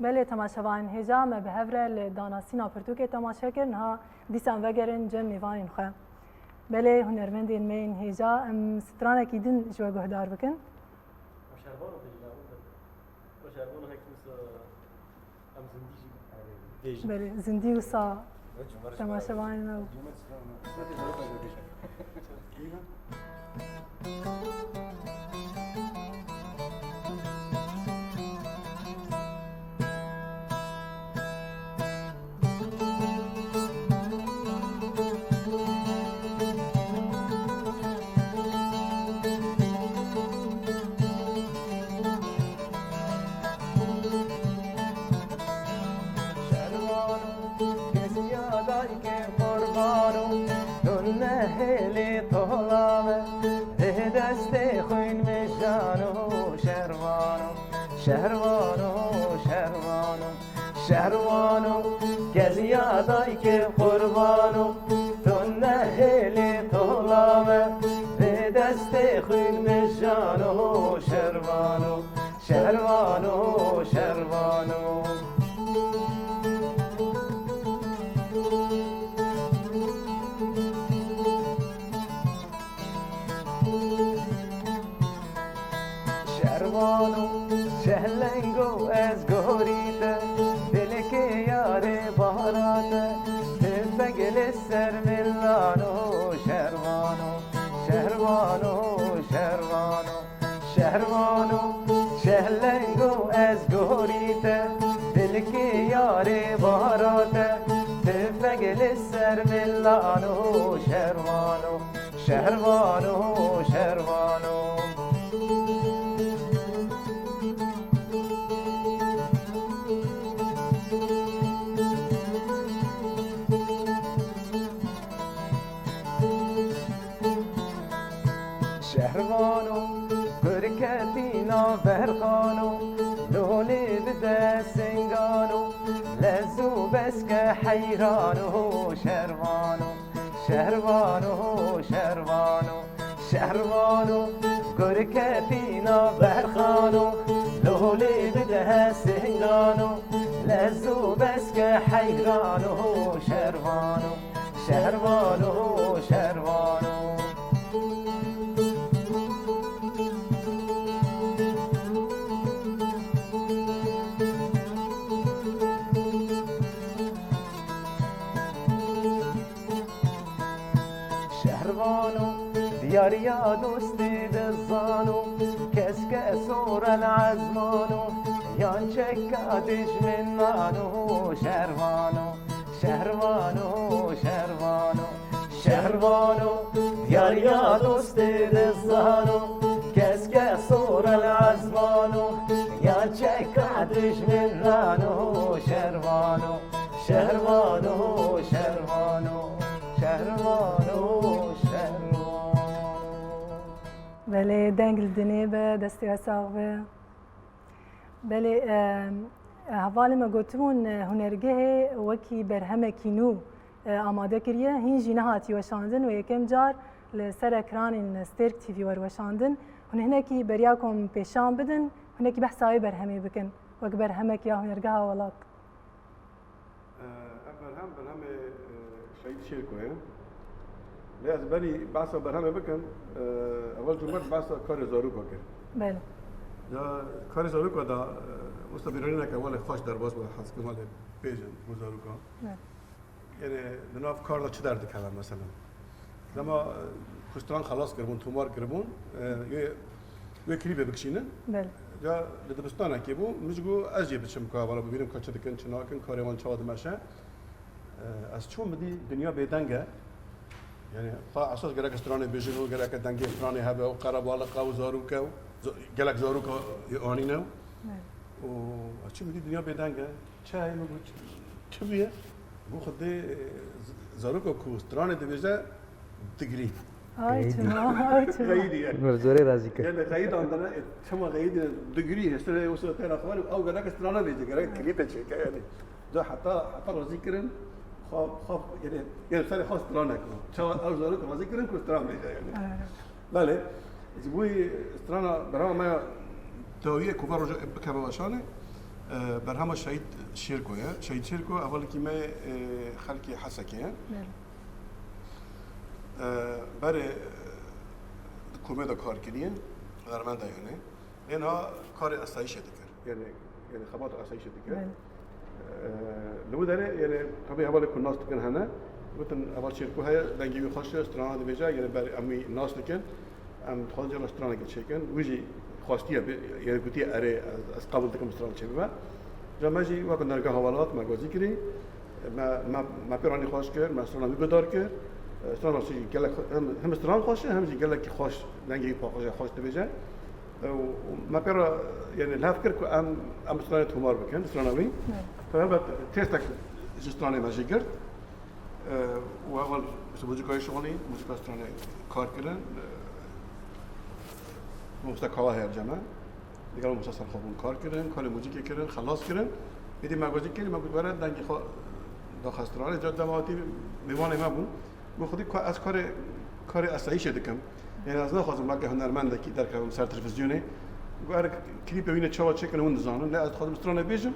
Belê, temaşevanên hêja, me bi hev re li danasîna pirtûkê temaşe kir. Niha dîsan vegerin cem mêvanên xwe. Belê, hunermendên me yên hêja, em stranekî din ji we guhdar bikin. Şerbano bêjin, ya, o şerbano hekî wisa em zindî jî bêjin. Belê, zindî wisa temaşevanên me. Şervano, keziya dayke qurbano, tu nehêlî tola me, vê destê xwîn mijano, şervano, şervano, şervano. Şervano, keziya dayke qurbano, tu nehêlî tola me, vê destê xwîn mijano, şervano, şervano, şervano. Şervano, şehlengo ez gorî te, dilekê yarê bahara te, tifegê li ser milano, şervano, şervano, şervano. Şervano, şehlengo ez gorî te, dilkê yarê bahara te, tifegê li ser milano, şervano, şervano, şervano. Şervano, kurketîna berxano, lolê bide singano, lez û beske heyrano, şervano, şervano, şervano. Şervano, kurketîna berxano, lolê bide singano, lez û beske heyrano, şervano. Şervano, şervano. Şervano, diyariya dostê dizano, kes kes ora lazmano, yan çeka dijminano, şervano. Şervano, şervano, şervano, diyariya dostê dizano, kes kes ora lazmano, ya çeka dijminano, şervano, şervano, şervano, şervano, şervano. Belê, deng li dinê be, destê we sax be. Belê, e, e, hevalê me gotibûn, e, hunergehê wekî berhemekî nû, e, amade kiriye, hîn jî nehatiye weşandin û yekem car li ser ekranên Stêrk T V werweşandin. Hûn hinekî beriya ku em pêşan bidin, hinekî behsa wê berhemê bikin, wek berhemek ya Hunergeha Welat. Ev berhem, berhemê, e, Şehîd Şêrko ye. Lê ez berî behsa berhemê bikim, e, ewil cumhur behsa karê zaroka kir. Belê. Ya karê zaroka da, e, wisa bîranîneke welê xweş derbas bû, hez kim welê bêjin bo zaroka. Belê. Yanî di nav kar de çi derdikeve mesela? Dema, e, kuştiran xelas kiribûn, tomar kiribûn, e, wê, wê klîbê bikişînin. Belê. Ya li dibistanekê bû, min jî got, ez jê biçim ka, vala bibînim ka çi dikin, çi nakin, karê wan çawa dimeşe. E, ez çûm, min dî dinya bêdeng e. Yanî, xwe esas gerek stranê bêjin û gerek dengê stranê hebe û qerebaliqa û zaroke û za-, gelek zaroka anîne û. Belê. Û ez çûm, min dî dinya bêdeng e. Çi heye, min got, çi bûye? Got, Xwedê, e, z-, zaroka ku stranê dibêje, digirî. Ay çima, ay çima. Xeyidî ye. Min zor razî kir. Yanî xeyidandine, e, çima xeyidî digirî, hêştirê wisa têra xwarî, ew gerek strana bêje, gerek klîpe çêke yanî. Da heta, heta razî kirin, xwe, xwe, yanî, yanî serê xwe stranek. Çawa ew zarok razî kirin ku stran bêje yanî. Evet. Belê, ji bo strana berhema me ya dawiyê ku va roja bikeve weşanê, E, berhema Şehîd Şêrko ye. Şehîd Şêrko hevalekî me, e, xelkê Hesekê ye. Belê. E, berê, e, di komê de kar kiriye, hunermend e yanî. Ê niha karê asayîşê dikir. Yanî, yanî xebata asayîşê dikir. Belê. E, li wî derê, yanî, tabî hevalê ku nas dikin hene. Gotin, heval Şêrko heye, dengê wî xweş e, strana dibêje, yanî ber em wî nas dikin. Em dixwazin cem stranekê çêkin. Wî jî xwestiye, bi-, yanî gotiye, "Erê, ez, ez qebûl dikim stran çêbibe." Ca me jî wek dergeha welat me gozî kirî. Me, me, me pê re nîqaş kir, me strana wî guhdar kir. Strana jî gelek xwe-, hem, hem stran xweş e, hem jî gelekî xweş, dengê wî paqij e, xweş dibêje. Û, û me pê re, yanî, li hev kir ku em, em stranê tomar bikin, strana wî. Evet. Tabii helbet têstek ji stranê me jî girt. Û heval ji muzîkayê şixulî, muzîka stranê kar kirin. Mamoste Kawa heye cem me. Digel mamoste Serxwe bûn kar kirin, karê muzîkê kirin, xelas kirin. Êdî me gozî kirî, me got, "Were dengê xwe daxe stranê." Ca dema hatî mêvanê me bûn. Min xwedî ka ez karê, karê asayîşê dikim. Yanî ez naxwazim weke hunermendekî derkevim ser televîzyonê. Got, "Erê klîpê wî ne çawa çêkin hûn dizanin." Lê ez dixwazim stranê bêjim.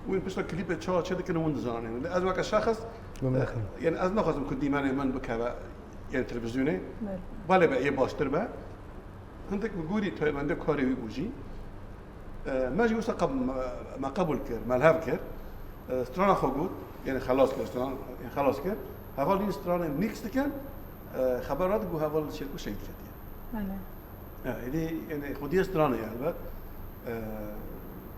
Wî pişta klîpê çawa çêdikin hûn dizanin. Lê ez weke şexs, Gumrexim. E, yanî ez naxwazim ku dîmenê min bikeve yên televîzyonê. Belê. Belê be, yê baştir be. Hindik bi gorî taybendê karê wî bû jî. E, me jî wisa qeb-, me, me qebûl kir, me li hev kir. E, strana xwe got, yanî xelas kir, stran, yanî xelas kir. Heval jî stranê mîks dikin, e, xeber radigot heval Şêrko şehîd ketiye. Belê. E, êdî, yanî xwediyê stranê ye helbet. E,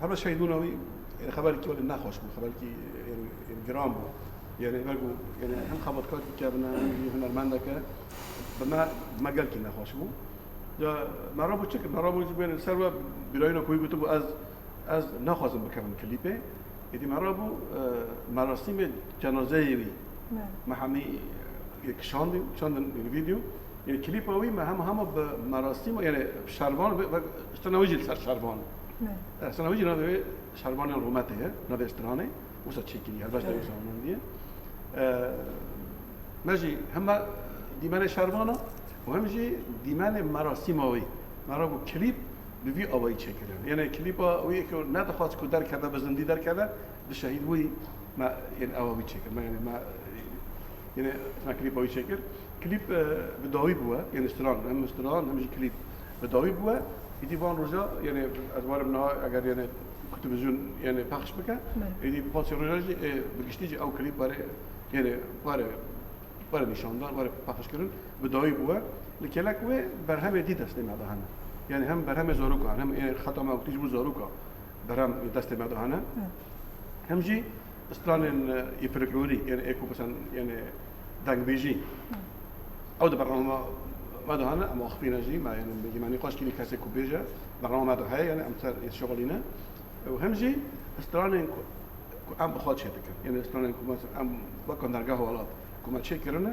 helbet şehîdbûna wî, yanî xeberekî welê nexweş bû, xeberekî, yanî, yanî giran bû. Yanî, ber ku, yanî hem xebatkar dikevine, hem jî hunermendeke, bi me, bi me gelkî nexweş bû. Ya, me rabû çi kir? Me rabû ji bên li ser we bîrayîna ku wî gotibû, ez, ez naxwazim bikevim klîpê. Êdî me rabû, e, merasîmê cenazeyê wî. Evet. Me hemî, e, kişandî, çandin, yanî, vîdeo. Yanî, klîpa wî me hema, hema bi merasîma, yanî, şervan, bi, bi, strana wî jî li ser şervan. Evet. E, strana wî jî navê wê Şervanên Rûmetê ye, navê stranê. Wisa çêkirî, helbet Evet. wisa anandiye. E, me jî hema dîmenê şervana û hem jî dîmenê merasîma wî. Me rabû klîp bi vî awayî çêkirin. Yanî klîpa wî ku nedixwast ku derkeve, bi zindî derkeve, di şehîd bûyî me, yanî ewa wî çêkir. Me, yanî me, yanî me klîpa wî çêkir. Klîp, e, bi dawî bûye. Yanî stran, hem stran, hem jî klîp bi dawî bûye. Êdî van roja, yanî ez warim niha eger, yanî, ku televîzyon, yanî, pexş bike, Belê. êdî paşê roja jî, e, bi giştî jî ew klîp were, yanî, were, were nîşandan, were pexşkirin, bi dawî bûye. Li kêlek wê berhemê dî destê me de hene. Yanî hem berhemê zarokan, hem, e, xeta me gotî ji bo zaroka berhem destê me de hene. Evet. Hem jî stranên, e, yê folklorî, yanî ê ku, mesela, yanî dengbêjî. Hı. Ew di bernama me de hene, em axifîne jî, me, yanî, me nîqaş kirî kesê ku bêje, bernama me de heye, yanî em ser yê şixulîne. Û hem jî stranên ku, ku em bi xwe çêdikin. Yanî stranên ku, mesela, em weka dergeh welat ku me çêkirine,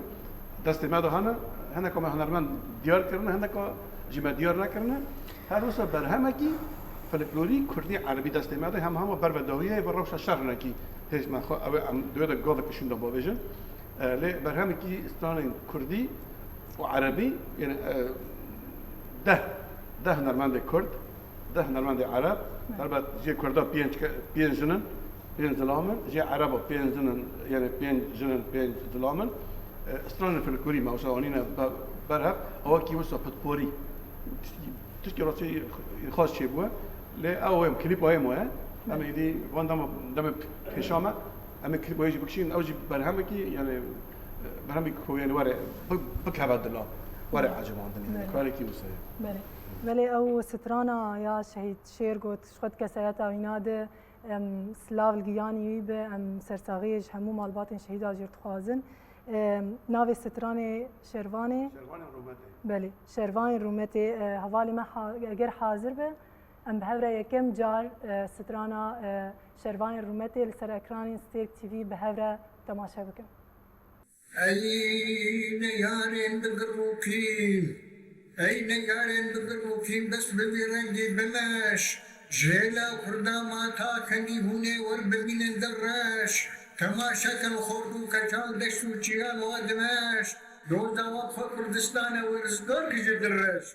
destê me de hene, hineka me hunermend diyar kirine, hineka jî me diyar nekirine. Her wisa berhemekî folklorî kurdî erebî destê me de, hema hema ber ve dawiyê ve rewşa şer hinekî hêj me xwe, ew ê em di wê de gavekî şûnda bavêjin. E, lê berhemekî stranên kurdî û erebî, yanî, e, deh, deh hunermendê kurd, deh hunermendê ereb, Evet. helbet jê kurda pênc ke-, pênc jin in, pênc zilam in, jê ereba pênc jin in, yanî pênc jin in, pênc zilam in. E, stranên folklorî me wisa anîne be-, ber hev, ewa kî wisa pitporî. Tişkî, tişkî rastî xweş çêbûye. Lê ew êm klîpa êm weye. Em êdî van dema, demê pêşa me, em ê klîpa wê jî bikişînin. Ew jî berhemekî, yanî, berhemekî ku, yanî, were bi-, bikeve dila, were ecibandinê. Yanî, Belê. karekî wisa ye. Belê. Belê, ew strana ya Şehîd Şêrgo ji xwe di kesayeta wîna de, em silav li giyanî wî be, em sersaxiyê ji hemû malbatên şehîda jê dixwazin. Em, navê stranê Şervanê? Şervanê Rûmetê. Belê, Şervanê Rûmetê, e, hevalê me ha-, eger hazir be, em bi hev re yekem car, e, strana, e, Şervanê Rûmetê li ser ekranên Stêrk T V bi hev re temaşe bikin. Ey ne yarên bi girokî, ey ne yarên bi girokî, bes bi vî rengî bimeş. Ji hêla kurda ma ta kenî hûnê wer bibînin di reş. Temaşe kin xort û keçan, deşt û çiyan wa dimeş. Doza wa xwe Kurdistan e, wer rizgar ki ji di reş.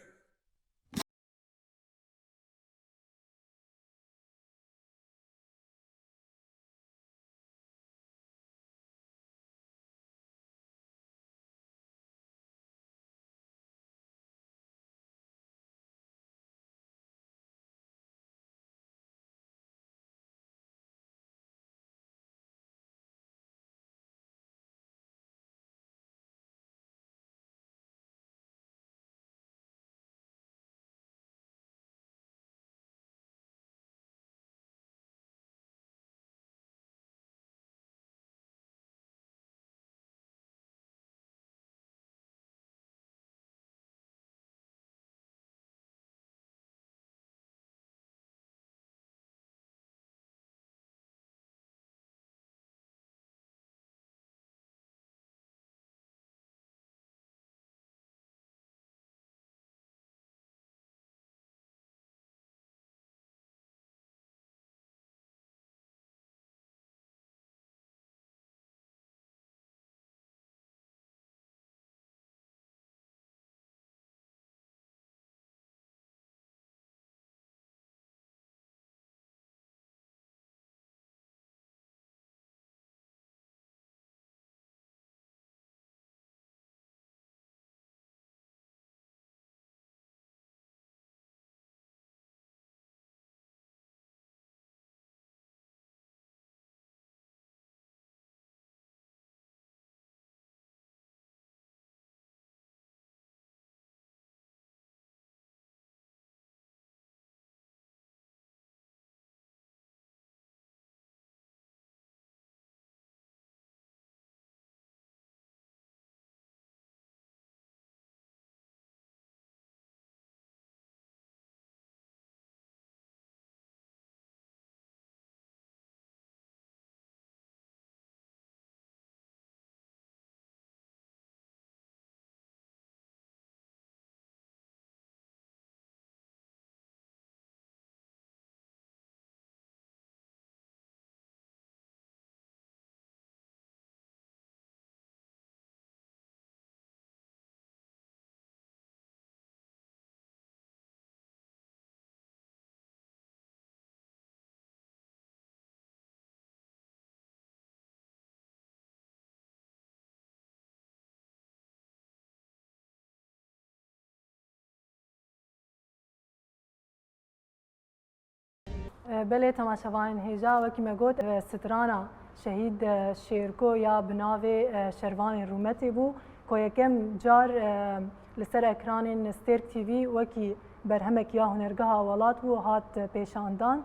Belê, temaşevanên hêja, wekî me got, e, strana Şehîd, e, Şêrko ya bi navê, e, Şervanê Rûmetê bû, ku yekem car, e, li ser ekranên Stêrk T V wekî berhemek ya Hunergeha Welat bû, hat, e, pêşandan.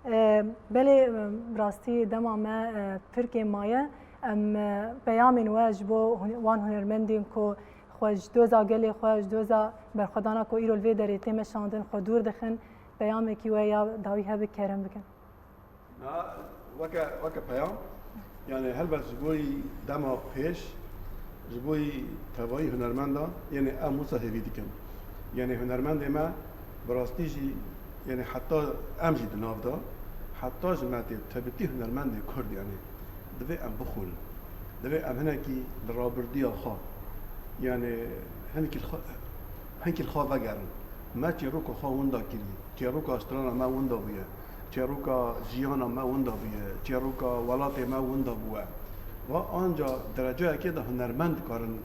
E, belê, e, bi rastî dema me, e, Tirkê maye, em, e, peyamên we ji bo hun-, wan hunermendên ku xwe ji doza gelê xwe, ji doza berxwedana ku îro li vê derê tê meşandin, xwe dûr dixin, peyamekî we ya dawî hebe kerem bikin. Na, weke, weke peyam, yani helbet ji bo yî dema pêş, ji bo yî tevayî hunermenda, yani em wisa hêvî dikin. Yani hunermendê me bi rastî jî, yani heta em jî di nav de, heta ji me tê tebitî hunermendê Kurd, yani divê em bixwînin. Divê em hinekî li rabirdîya xwe, yani hinekî li xwe, hinekî li xwe vegerin. Me çîroka xwe winda kirî, çîroka strana me winda bûye, çîroka jiyana me winda bûye, çîroka welatê me winda bûye. Va anca dereceyekê de hunermend dikarin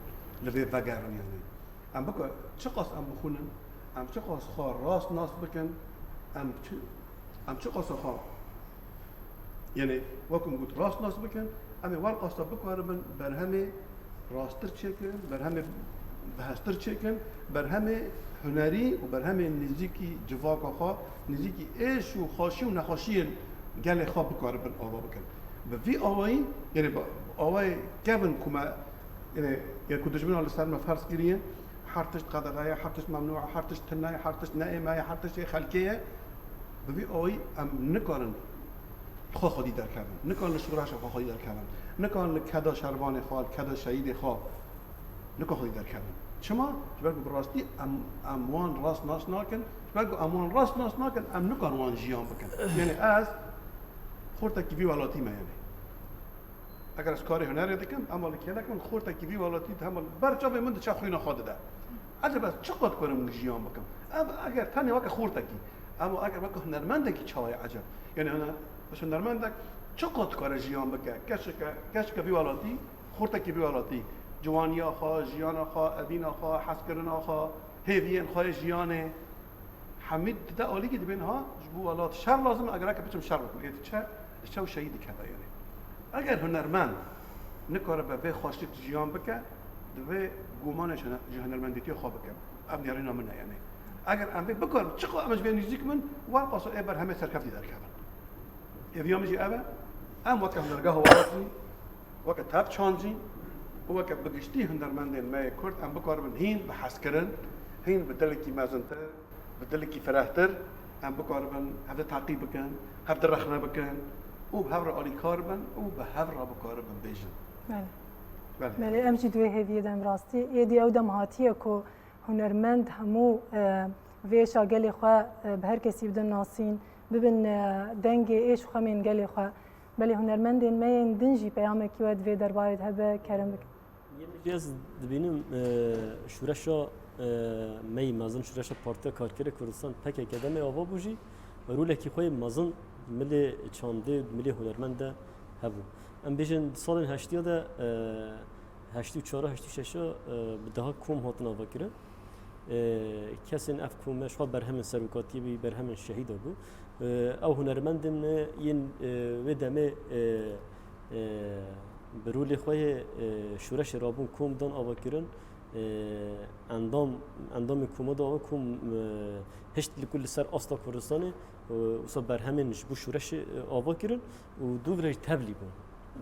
li vê vegerin, yani. Em biko, çiqas em bixwînin, em çiqas xwe rast nas bikin, em çi, em çiqas xwe, yani, wek min got, rast nas bikin, em ê wer qasa bikaribin berhemê rasttir çêkin, berhemê bihestir çêkin, berhemê hunerî û berhemê nêzîkî civaka xwe, nêzîkî êş û xweşî û nexweşiyên gelê xwe bikaribin ava bikin. Bi vî awayî, yani bi awayê kevin ku me, yani, ya ku dijmina li ser me ferz kiriye, her tişt qedexe ye, her tişt memnû e, her tişt tune ye, her tişt ne ê me ye, her tişt ê xelkê ye. Bi vî awayî em nikarin xwe xwedî derkevin. Nikarin li şoreşa xwe xwedî derkevin. Nikarin li keda şervanê xwe, li keda şehîdê xwe nikarin xwedî derkevin. Çima? Ji ber ku bi rastî em, em wan rast nas nakin. Ji ber ku em wan rast nas nakin, em nikarin wan jiyan bikin. Yani ez xortekî vî welatî me, yani. Eger ez karê hunerê dikim, ema li kêlek min xortekî vî welatî di hema ber çavê min diçe xwîna xwe dide. Eceb ez çi qat karim jiyan bikim? Em eger tenê weke xortekî, ema eger weke hunermendekî çawa ye eceb? Yani hune, bes hunermendek çi qat dikare jiyan bike? Keşeke, keşeke vî welatî, xortekî vî welatî, ciwaniya xwe, jiyana xwe, evîna xwe, hezkirina xwe, hêviyên xwe yê jiyanê, hemî dide alîkî dibên ha, ji bo welat şer lazim e, eger eke biçim şer bikim, ê diçe, diçe û şehîd dikeve, yani. Eger hunermend nikaribe vê xweşik jiyan bike, divê gumanê ji hune-, ji hunermendîtiya xwe bike. Ev nêrîna min e, yani. Eger em vê bikarin, çiqas em ji vê nêzîk bin, wer qasa ê berhemê serkeftî derkevin. Hêviya min jî ev e, em weke hunergeha welat jî, weke tev çand jî û weke bi giştî hunermendên me yê Kurd em bikaribin hîn bi hezkirin, hîn bi dilekî mezintir, bi dilekî firehtir em bikaribin hev de teqîb bikin, hev de rexne bikin û bi hev re alîkar bin û bi hev re bikaribin bêjin. Belê. Belê. Belê, em jî di wê hêviyê de em rastî. Êdî ew dem hatiye ku hunermend hemû, e, vêşa gelê xwe, e, bi her kesî bidin nasîn, bibin, e, dengê êş û xemên gelê xwe. Belê hunermendên me yên din jî peyamekî we di vê derbarê de hebe, kerem bikin. Yê min jî ez dibînim, e, şûreşa, e, me yî mezin, şûreşa Partiya Karkerê Kurdistan, P K K, demê ava bû jî, rolekî xwe yê mezin milê çandê, milê hunermend de hebû. Em bêjin di salên heştiya de, e, heştî û çar, heştî û şeş, e, bi deha kom hatin avakirin. E, kesên ev kome ji xwe berhemên serokatiyê bî, berhemên şehîda bû. E, ew hunermendên, e, yên, e, wê demê, e, e, bi rolê xwe yê, e, şoreşê rabûn kom dan avakirin. E, endam, endamên koma da ava kom, e, hişt li ku li ser asta Kurdistanê, e, wisa berhemên ji bo şoreşê, e, ava kirin. Û dûvre jî tevlî bûn.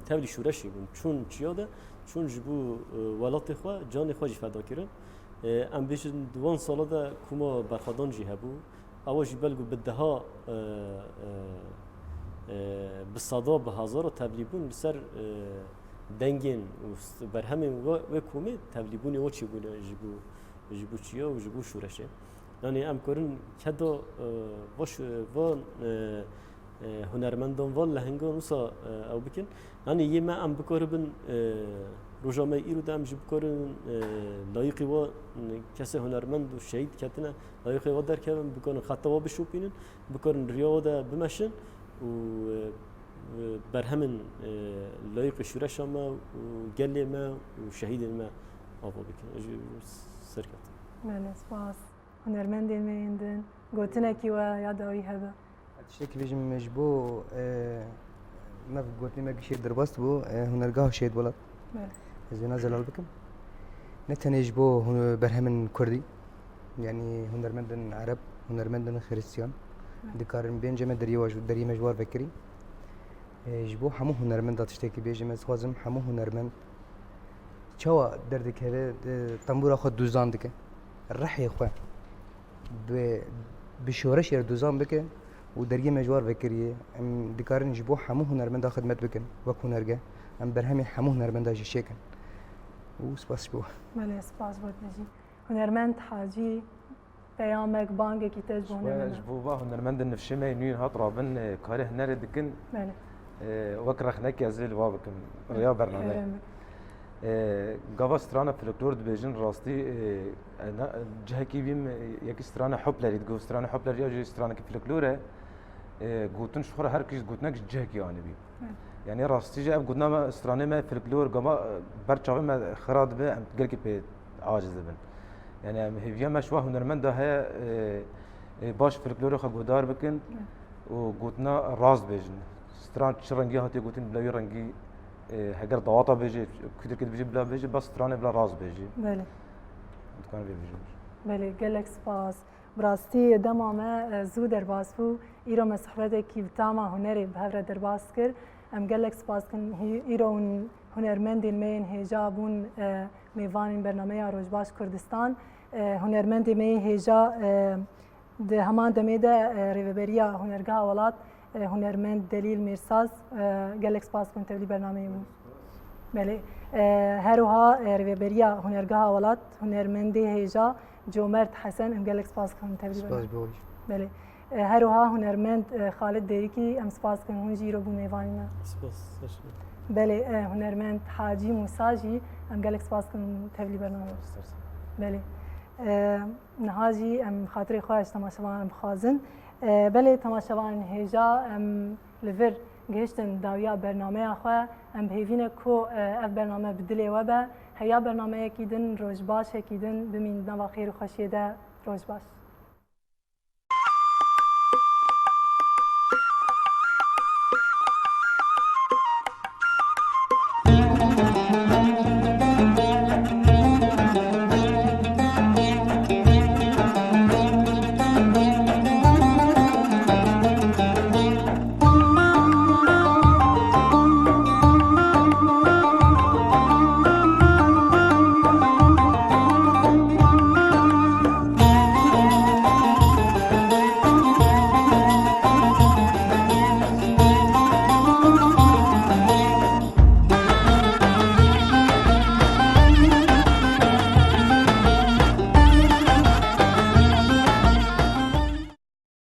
Tevlî şûreşê bûn. Çûn çiya de, çûn ji bo, e, welatê xwe, canê xwe jî feda kirin. E, em bêjin di wan sala de koma berxwedan jî hebû. Ewa jî belku bi deha, e, e, e, bi seda, bi hezara tevlî bûn li ser, e, dengên û s-, berhemên we, wê komê tevlîbûnê we çêbûne ji bo, ji bo çiya û ji bo şûreşê. Yanî em karin keda, e, va şû-, va, e, e, hunermendan van lehengan wisa, e, ew bikin. Yanî yê me em bikaribin, e, roja me îro de em jî bikarin, e, layîqî wa, e, kesê hunermend û şehîd ketine, layîqê wa derkevin, bikarin xeta wa bişopînin, bikarin riya wa de bimeşin û, e, e, berhemên, e, layîqê şûreşa me û gelê me û şehîdên me ava bikin. Ez jî serketim. Belê, spas. Hunermendên me yên din, gotinekî we ya dawî hebe? Tiştekî bêjim ji bo, e, me gotinê me gişê derbas bû, e, hunergeha Şehîd Welat. Evet. Ez wêna zelal bikim. Ne tenê ji bo hun-, berhemên kurdî, yanî hunermendên ereb, hunermendên xiristiyan, Evet. dikarin bên cem me deriyê wa-, deriyê me ji war vekirî. E, ji bo hemû hunermenda tiştekî bêjim, ez dixwazim hemû hunermend çawa derdikeve, e, tembûra xwe dûzan dike, rihê xwe bi, bi şoreşê re dûzan bike û deriyê me ji war vekiriye. Em dikarin ji bo hemû hunermenda xidmet bikin wek hunerge. Em berhemê hemû hunermenda jî çêkin. Û spas ji bo. Belê, spas bo te jî. Hunermend Hacî, peyamek, bangekî te ji bo Ji bo, hunermenda? Ji bo va hunermendên nifşê me nû yên hat rabin, e, karê hunerê dikin. Belê. E, wek rexnekê ez ê li wa bikim, Hı. rêya bername. Kerem. E, gava strana folklor dibêjin rastî, e, e, na, cihekî bîm, e, yekî strana Hoplerî digot, strana Hoplerî ya jî stranekî folklor e. E, gotin ji xwe re her kişt gotinek ji cihekî anîbî. Hı. Yani rastî jî ev gotina me, stranê me folklor gava, e, ber çavê me xira dibe, em gelkî pê aciz dibin. Yani em hêviya me ji wa hunermenda heye, e, e, baş folklorê xwe guhdar bikin Hı. û gotina rast bêjin. Stran çi rengî hatiye gotin, bila wî rengî, e, heger dawata bêjê, kutirkê dibêjê bila bêjê, bas stranê bila rast bêjê. Belê. Dikane vê bêjin. Belê, gelek spas. Bi rastî dema me, e, zû derbas bû. Îro me sohbetekî bi tama hunerê bi hev re derbas kir. Em gelek spas dikin. Hî-, îro hûn hunermendên me yên hêja bûn, e, mêvanên bernameya Rojbaş Kurdistan. E, hunermendê me yê hêja, e, di heman demê de, e, Rêveberiya Hunergeha Welat, e, hunermend Delîl Mêrsaz, e, gelek spas dikin tevlî bernameyê bûn. Belê. E, her wiha, e, Rêveberiya Hunergeha Welat, hunermendê hêja Comert Hesen, em gelek spas dikin tevlî Spas bernameyê. Bi we jî. Belê. E, her wiha hunermend, e, Xalid Dêrikî, em spas dikin, hûn jî îro bûn mêvanî me. Spas, spas. Belê, e, hunermend Hacî Mûsa jî, em gelek spas dikin tevlî bernameyê. Spas. Belê. E, niha jî em xatirê xwe ji temaşevanan bixwazin. E, belê temaşevanên hêja, em li vir gihiştin dawiya bernameya xwe. Em bi hêvî ne ku, e, ev bername bi dilê we be. Heya bernameyekî din, roj baş, hekî din, bimîn di nava xêr û xweşiyê de. Roj baş.